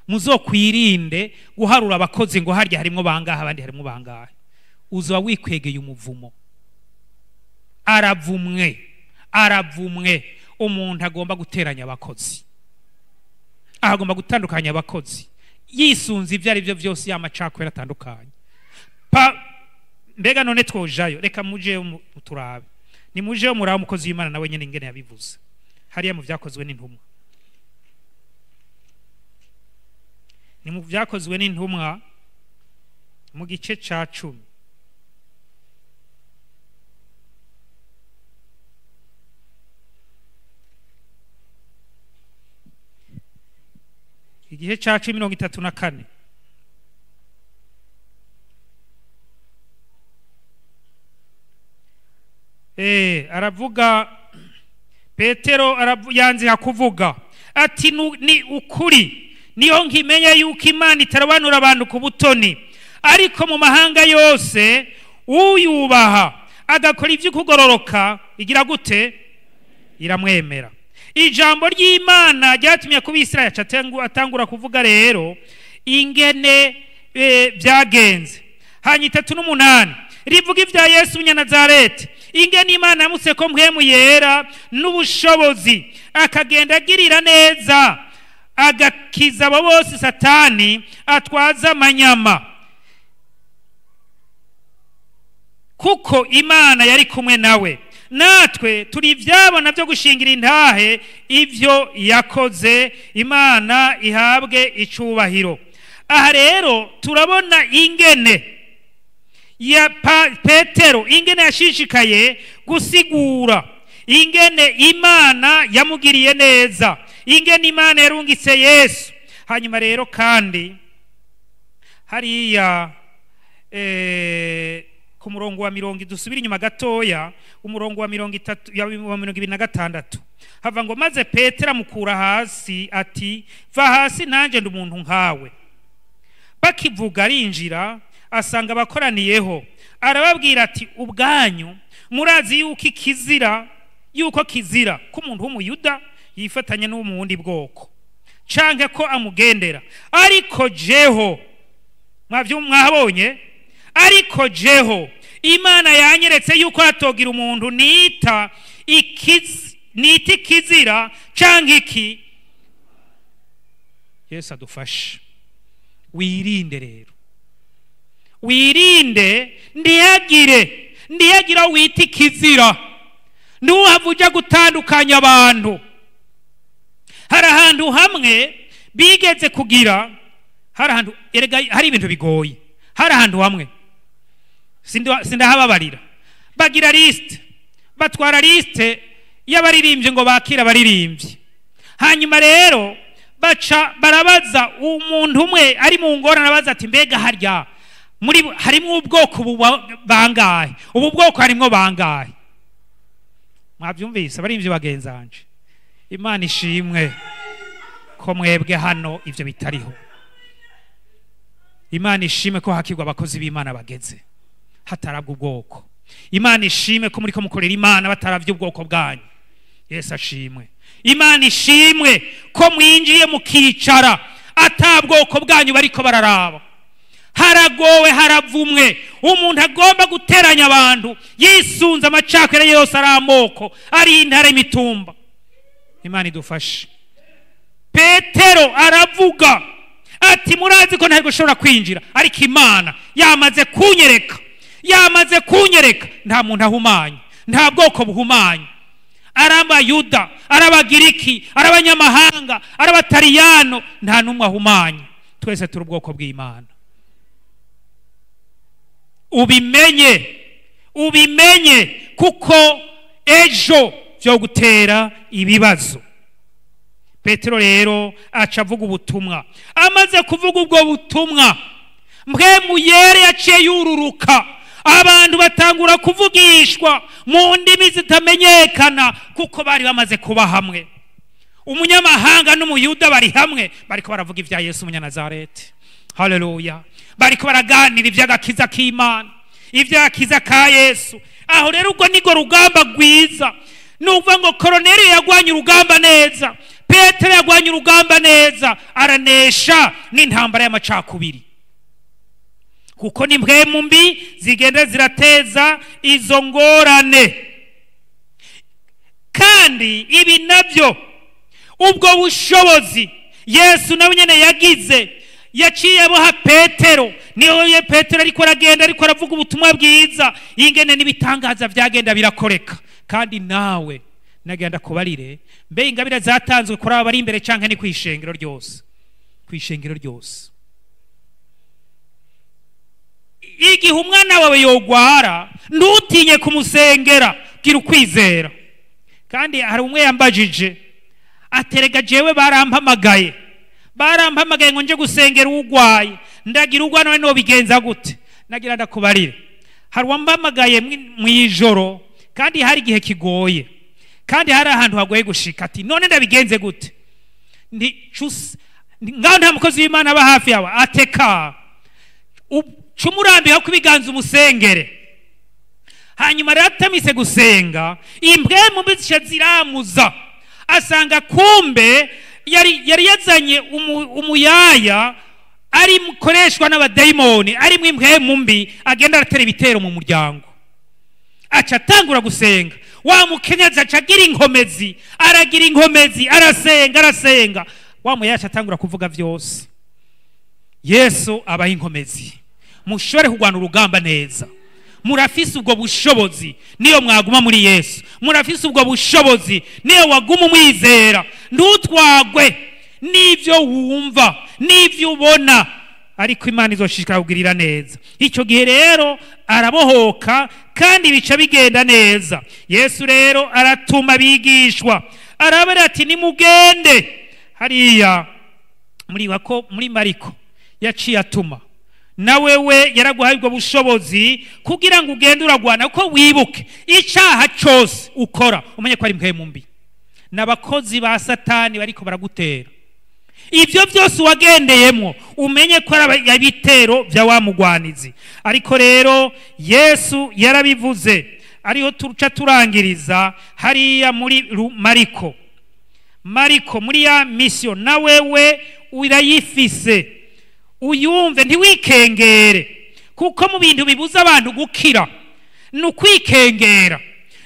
muzokwirinde guharura abakozi ngo harya harimo bangahe abandi harimo bangahe. Uzoba wikwegeye umuvumo. Aravumwe, aravumwe umuntu agomba guteranya abakozi, agomba gutandukanya abakozi yisunze ibyo ari byo byose, y'amacakubiri atandukanye. Mbega none twojayo, reka muje muturabe, ni muje murabe umukozi w'Imana nawe nyene ingene yabivuze hariya mu vyakozwe n'intumwa. Ni mu vyakozwe n'intumwa mu gice ca 10. Igihe ca 10:34. Aravuga Petero yanzira kuvuga ati ni ukuri niho nkimenya yuko Imana itarobanura abantu ku butoni, ariko mu mahanga yose uyubaha agakora ivy'ukugororoka igira gute? Iramwemera. Ijambo ry'Imana ryatumye ku Bisirayeli atangura kuvuga rero ingene byagenze. Hanyuma 38 rivuga ibya Yesu Munyanazareti, ingene Imana yamutse ko mpwemu yera n'ubushobozi, akagenda agirira neza, agakiza abo bose Satani atwaza amanyama, kuko Imana yari kumwe nawe. Natwe turi ivyabona byo gushingira intahe ivyo yakoze, Imana ihabwe icubahiro. Aha rero turabona ingene ya Petero, ingene yashishikaye gusigura ingene Imana yamugiriye neza, ingene Imana yarungitse Yesu. Hanyuma rero kandi hariya ku murongo wa 20, dusubira inyuma gatoya, umurongo wa 30 wa 26 hava ngo maze Petero amukura hasi ati va hasi nanje ndi umuntu nkawe. Bakivuga arinjira asanga abakoraniyeho, arababwira ati ubwanyu murazi yuko ikizira, yuko kizira ko umuntu w'umuyuda yifatanya n'uwo mu wundi bwoko canke ko amugendera, ariko jeho mwavyo mwabonye, ariko jeho Imana yanyeretse yuko hatogira umuntu nita ikizira canke iki. Yesu adufashe. Wirinde rero, wirinde, ntihagire wita ikizira, ntuhave uja gutandukanya abantu. Hari ahantu hamwe bigeze kugira, hari ahantu erega hari ibintu bigoye, hari ahantu hamwe sindahababarira, bagira liste, batwara liste y'abaririmbyi ngo bakira abaririmbyi. Hanyuma rero baca barabaza umuntu umwe ari mu ngorane, abaza ati mbega harya muri harimo ubwoko bangahe, ubu bwoko harimo bangahe? Mwabyumvise abaririmbyi bagenzanje. Imana ishimwe ko mwebwe hano ivyo bitariho. Imana ishimwe ko hakirwa abakozi b'Imana bageze hatarabwa ubwoko. Imana ishimwe ko muriko mukorera Imana bataravye ubwoko bwanyu. Yesu ashimwe. Imana ishimwe ko mwinjiye mukicara atabwoko bwanyu bariko bararaba. Haragowe, haravumwe umuntu agomba guteranya abantu yisunze amacakubiri yose ari amoko, ari intara imitumba. Imana idufashe. Petero aravuga ati murazi ko ntabwo ushobora kwinjira, ariko Imana yamaze kunyereka, yamaze kunyereka nta muntu ahumanye, nta bwoko buhumanye, ari abayuda, ari abagiriki, ari abanyamahanga, ari abataliyano, nta n'umwe ahumanye. Twese turi ubwoko bw'Imana. Ubimenye, ubimenye, kuko ejo byo gutera ibibazo. Petero rero aca avuga ubutumwa. Amaze kuvuga ubwo butumwa, Mpwemu Yera yaciye yururuka, abantu batangura kuvugishwa mu ndimi zitamenyekana, kuko bari bamaze kuba hamwe. Umunyamahanga n'umuyuda bari hamwe, bariko baravuga ibya Yesu umunyanazareti. Haleluya! Bariko baraganira iby'agakiza k'Imana, iby'agakiza ka Yesu. Aho rero ubwo nirwo rugamba rwiza. Nuvuga ngo Koroneliyo yagwanye urugamba neza, Petero yagwanye urugamba neza, aranesha n'intambara y'amacakubiri, kuko ni mpwemu mbi zigenda zirateza izo ngorane. Kandi ibi nabyo, ubwo bushobozi Yesu nawe nyene yagize, yaciye abuha Petero. Niho ye Petero ariko aragenda, ariko aravuga ubutumwa bwiza, ingene n'ibitangaza byagenda birakoreka. Kandi nawe nagenda kubarire, mbe ingabire zatanzwe kuri aba bari imbere canke ni kwishengero ryose? Kwishengero ryose. Igihe umwana wawe yogwara, ntutinye kumusengera, gira ukwizera. Kandi hari umwe yambajije aterega, jewe barampamagaye, barampamagaye ngo nje gusengera ugwaye, ndagira ugwa, none nobigenza gute? Nagira ndakubarire, hari uwampamagaye mu ijoro, kandi hari igihe kigoye, kandi hari ahantu hagoye gushika, ati none ndabigenze gute? Ngaho nta mukozi w'Imana aba hafi yawe, ateka cumurambika ko ibiganza umusengere. Hanyuma rero atamise gusenga, impwemu mbi zica ziramuza, asanga kumbe yari yazanye umuyaya ari mukoreshwa n'abadayimoni, arimo impwemu mbi, agenda aratera ibitero mu muryango. Aca atangura gusenga, wa mukenyezi aca agira inkomezi, aragira inkomezi, arasenga, arasenga, wa muyaya aca atangura kuvuga vyose. Yesu abaha inkomezi, mushobore kurwana urugamba neza. Murafise ubwo bushobozi niyo mwaguma muri Yesu. Murafise ubwo bushobozi niyo waguma umwizera. Ntutwagwe n'ivyo wumva n'ivyo ubona, ariko Imana izoshishikara kugirira neza. Icyo gihe rero arabohoka, kandi bica bigenda neza. Yesu rero aratuma abigishwa, arabara ati nimugende hariya muri wako, muri Mariko yaciye atuma. Nawe we yaraguhaye ubwo bushobozi kugira ngo ugende uragwana, kuko wibuke icaha cose ukora umenye ko ari mpwemu mbi n'abakozi ba Satani bariko baragutera. Ibyo byose wagendeyemo umenye ko ari ibitero bya wa mugwanizi. Ariko rero Yesu yarabivuze, ariho tuca turangiriza hariya muri Mariko. Mariko muri ya mission na wewe urayifise, uyumve, ntiwikengere, kuko mu bintu bibuza abantu gukira ni ukwikengera.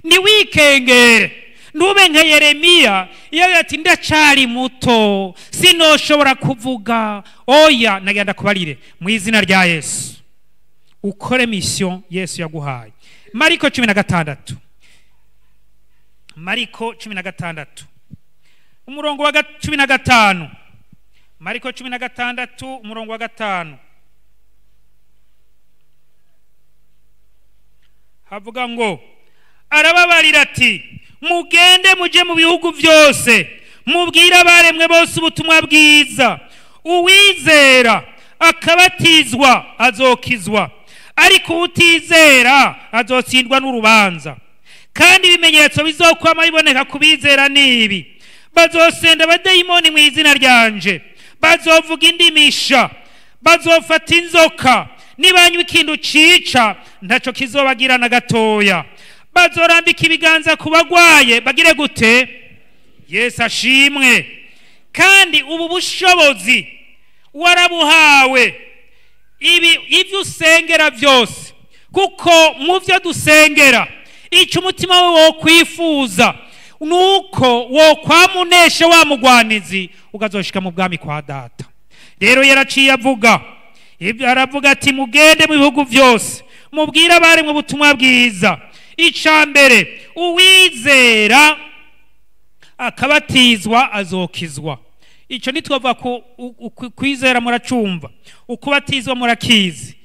Ntiwikengere, ntube nka Yeremiya iyo ati ndacari muto sinoshobora kuvuga. Oya, nagenda kubarire mu izina rya Yesu, ukore mission Yesu yaguhaye. Mariko 16, Mariko 16 umurongo wa 15. Mariko 16 umurongo wa 5 havuga ngo arababarira ati mugende muje mu bihugu byose, mubwire abaremwe bose ubutumwa bwiza. Uwizera akabatizwa azokizwa, ariko utizera azotsindwa n'urubanza. Kandi ibimenyetso bizokwama biboneka kubizera nibi: bazosenda abadayimoni mu izina ryanje, bazovuga indimisha, bazofata inzoka, nibanywa ikintu cica ntaco kizobagira na gatoya, bazorambika ibiganza ku bagwaye bagire gute? Yesu ashimwe. Kandi ubu bushobozi warabuhawe, ibi ivyo usengera byose, kuko mu byo dusengera icyo umutima we wo kwifuza nuko wo kwamunesha wa mugwanizi, ukazoshika mu bwami kwa Data. Rero yaraciye avuga ibyo, aravuga ati mugende mu bihugu byose, mubwire abari mu butumwa bwiza. Ica mbere, uwizera akabatizwa azokizwa. Icyo ntitwavuga ko kwizera muracumva, ukubatizwa murakizi,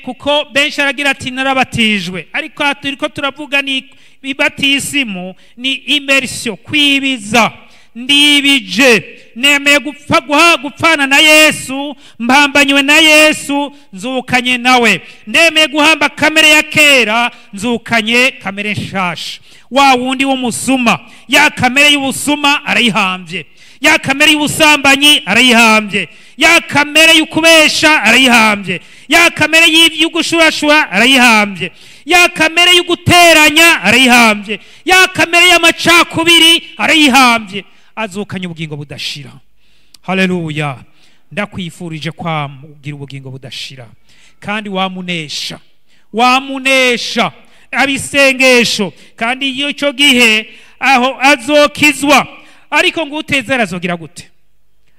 kuko benshi aragira ati narabatijwe, ariko aha turiko turavuga ni ibatisimu, ni immersion, kwibiza. Ndibije, nemeye gupfa, gupfana na Yesu, mpambanywe na Yesu, nzukanye nawe. Nemeye guhamba kamere ya kera, nzukanye kamere nshasha. Wa wundi w'umusuma, ya kamere y'ubusuma arayihambye, ya kamere y'ubusambanyi arayihambye, ya kamere y'ukubesha arayihambye, ya kamere y'ugushurashura arayihambye, ya kamere y'uguteranya arayihambye, ya kamere y'amacakubiri arayihambye, azukanye ubugingo budashira. Haleluya! Ndakwifurije kwamugira ubugingo budashira, kandi wamunesha, wamunesha abisengesho. Kandi iyo icyo gihe aho azokizwa, ariko ngo utezera azogira gute?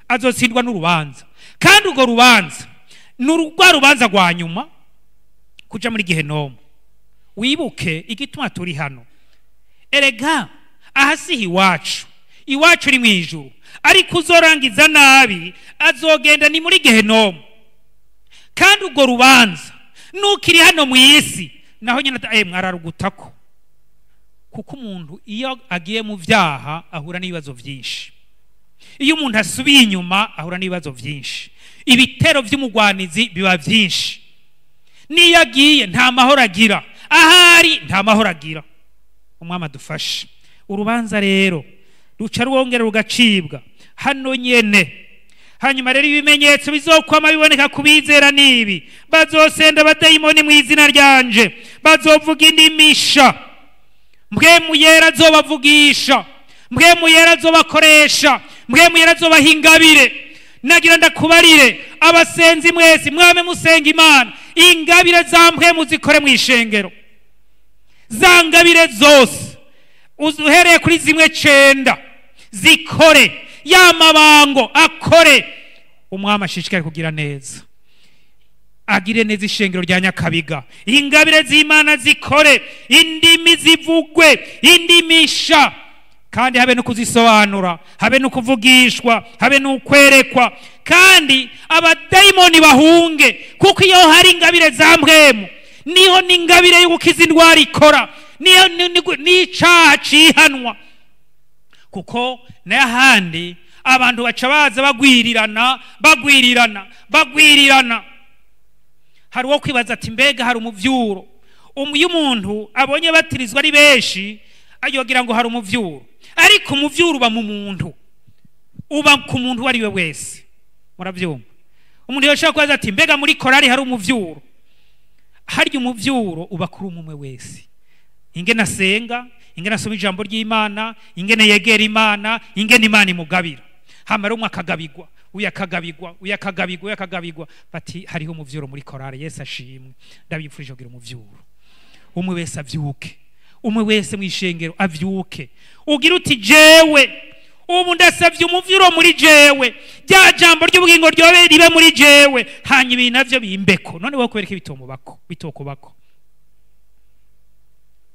Azotsindwa n'urubanza. Kandi urwo rubanza ni rwa rubanza rwa nyuma, kuja muri gehenomu. Wibuke igituma turi hano. Erega aha si iwacu, iwacu ni mu ijuru, ariko uzorangiza nabi azogenda ni muri gehenomu. Kandi urwo rubanza nukiri hano mu isi naho nyine mwararugutako, kuko umuntu iyo agiye mu byaha ahura n'ibibazo byinshi. Iyo umuntu asubiye inyuma ahura n'ibibazo byinshi, ibitero by'umugwanizi biba byinshi. N'iyo agiye nta mahoro agira, ahari nta mahoro agira. Umwami adufashe. Urubanza rero ruca rwongera rugacibwa hano nyene. Hanyuma rero ibimenyetso bizokwama biboneka ku bizera nibi: bazosenda abadayimoni mu izina ryanje, bazovuga indimisha, Mpwemu Yera azobavugisha, Mpwemu Yera azobakoresha, Mpwemu Yera azobaha ingabire. Nagira ndakubarire abasenzi mwese, mwame musenga Imana, ingabire za mpwemu zikore mu ishengero. Za ngabire zose uhereye kuri zimwe 9 zikore, ya mabango akore. Umwami ashishikare kugira neza, agire neza ishengero rya Nyakabiga. Ingabire z'Imana zikore, indimi zivugwe, indimisha, kandi habe no kuzisobanura, habe no kuvugishwa, habe no kwerekwa, kandi abadayimoni bahunge. Kuko iyo hari ingabire za mpwemu, niho n'ingabire yo gukiza indwara ikora, niho n'icaha cihanwa. Kuko n'ahandi abantu baca baza bagwirirana, bagwirirana, bagwirirana. Hari uwo kwibaza ati mbega hari umuvyuro? Iyo umuntu abonye batirizwa ari benshi ayogira ngo hari umuvyuro, ariko umuvyuro uba mu muntu, uba ku muntu uwo ari we wese. Muravyumva? Umuntu yoshobora kubaza ati mbega muri korari hari umuvyuro? Harya umuvyuro uba kuri umwe wese. Ingene asenga, ingene asoma ijambo ry'Imana, ingene yegera Imana, ingene Imana imugabira. Hamara umwe akagabigwa, uyu akagabigwa, uyu akagabigwa, uyu akagabigwa, bati hariho umuvyuro muri korari. Yesu ashimwe. Ndabifurije kugira umuvyuro. Umwe wese avyuke, umwe wese mu ishengero avyuke, ugira uti jewe ubu ndasavye umuvyuro muri jewe, rya jambo ry'ubugingo ryobe ribe muri jewe, hanyuma ibi navyo bimbeko. None wowe kubereka bitomubako, bitokubako?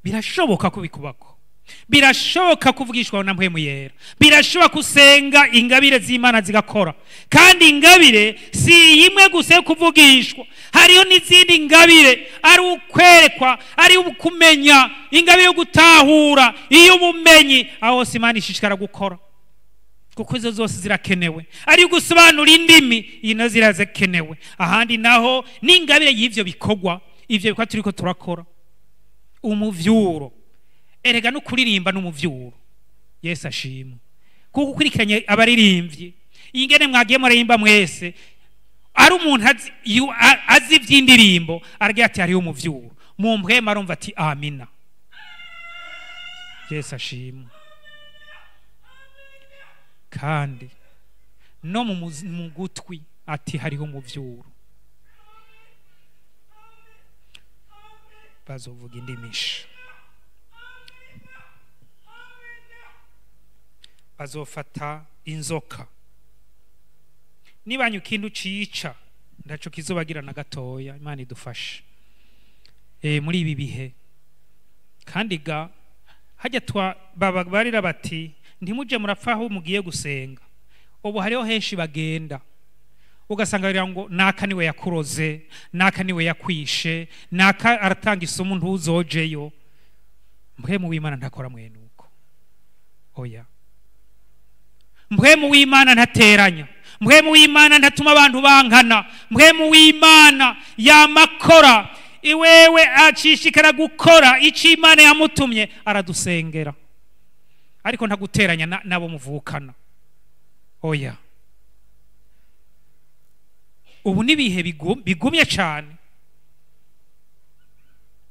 Birashoboka ko bikubako, birashoboka kuvugishwa na Mpwemu Yera, birashoboka kusenga ingabire z'Imana zigakora. Kandi ingabire si imwe gusa yo kuvugishwa, hariho n'izindi ngabire, ari ukwerekwa, ari ukumenya, ingabire yo gutahura, iy'ubumenyi. Aho hose Imana ishishikara gukora, kuko izo zose zirakenewe. Ari gusobanura indimi, iyi nazo zirakenewe. Ahandi naho n'ingabire y'ivyo bikorwa, ivyo bikorwa turiko turakora. Umuvyuro erega no kuririmba n'umuvyuro. Yesu ashimwe. Kuko ukurikiranye abaririmbyi, ingene mwagiye murayimba mwese, ari umuntu azi ivy'indirimbo aragira ati hariho umuvyuro. Mu mpwema arumva ati amina. Yesu ashimwe. Kandi no mu gutwi ati hariho umuvyuro. Bazovuga indimisha, bazofata inzoka, nibanywa ikintu cica ndaco kizobagira na gatoya. Imana idufashe muri ibi bihe. Kandi ga hajya twa babarira bati ntimuje murapfa aho mugiye gusenga. Ubu hariho henshi bagenda ugasanga bariya ngo naka niwe yakuroze, naka niwe yakwishe, naka aratanga isomo ntuzojeyo. Mpwemu w'Imana ntakora mwene uko. Oya, Mpwemu w'Imana ntateranya, Mpwemu w'Imana ntatuma abantu bankana. Mpwemu w'Imana yamakora iwewe, acishikara gukora icyo Imana yamutumye, aradusengera, ariko ntaguteranya nabo muvukana. Oya, ubu n'ibihe bigumye cyane,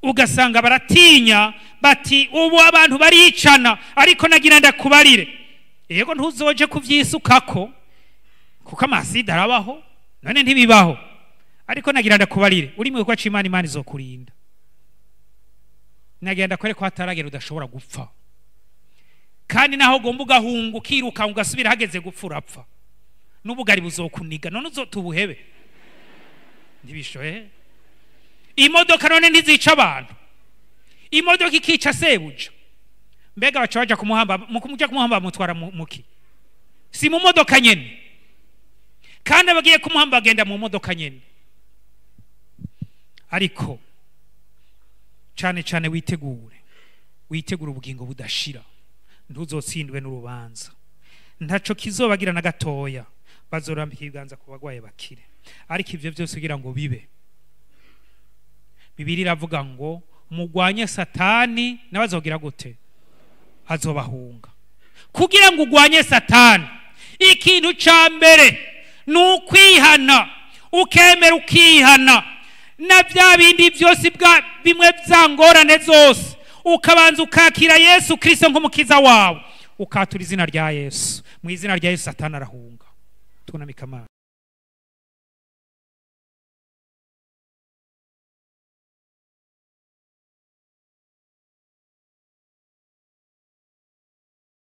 ugasanga baratinya bati ubu abantu baricana. Ariko nagira ndakubarire, yego ntuzoje kuvyisukako kuko amasida arabaho, none ntibibaho. Ariko nagira ndakubarire, uri mu gikorwa c'Imana, Imana izokurinda. Nagira ndakwereka ko hataragera udashobora gupfa, kandi naho ugomba ugahunga ukiruka ugasubira, hageze gupfa urapfa, n'ubugari buzokuniga. None uzotubuhebe? Ntibishoye. Imodoka none ntizica abantu? Imodoka ikica sebuja. Mbega baca baja kumuhamba, mu kumuja kumuhamba bamutwara muki? Si mu modoka nyene? Kandi abagiye kumuhamba bagenda mu modoka nyene. Ariko cane cane witegure, witegure ubugingo budashira, ntuzotsindwe n'urubanza. Ntaco kizobagira na gatoya. Bazorambika ibiganza ku bagwaye bakire. Ariko ivyo byose kugira ngo bibe, Bibiliya iravuga ngo mugwanye Satani nawe azogira gute? Azobahunga. Kugira ngo ugwanye Satani, ikintu ca mbere ni ukwihana, ukemera ukihana na bya bindi byose bwa bimwe bya ngorane zose, ukabanza ukakira Yesu Kristo nk'umukiza wawe, ukatura izina rya Yesu. Mu izina rya Yesu Satani arahunga. Tunamika amaso.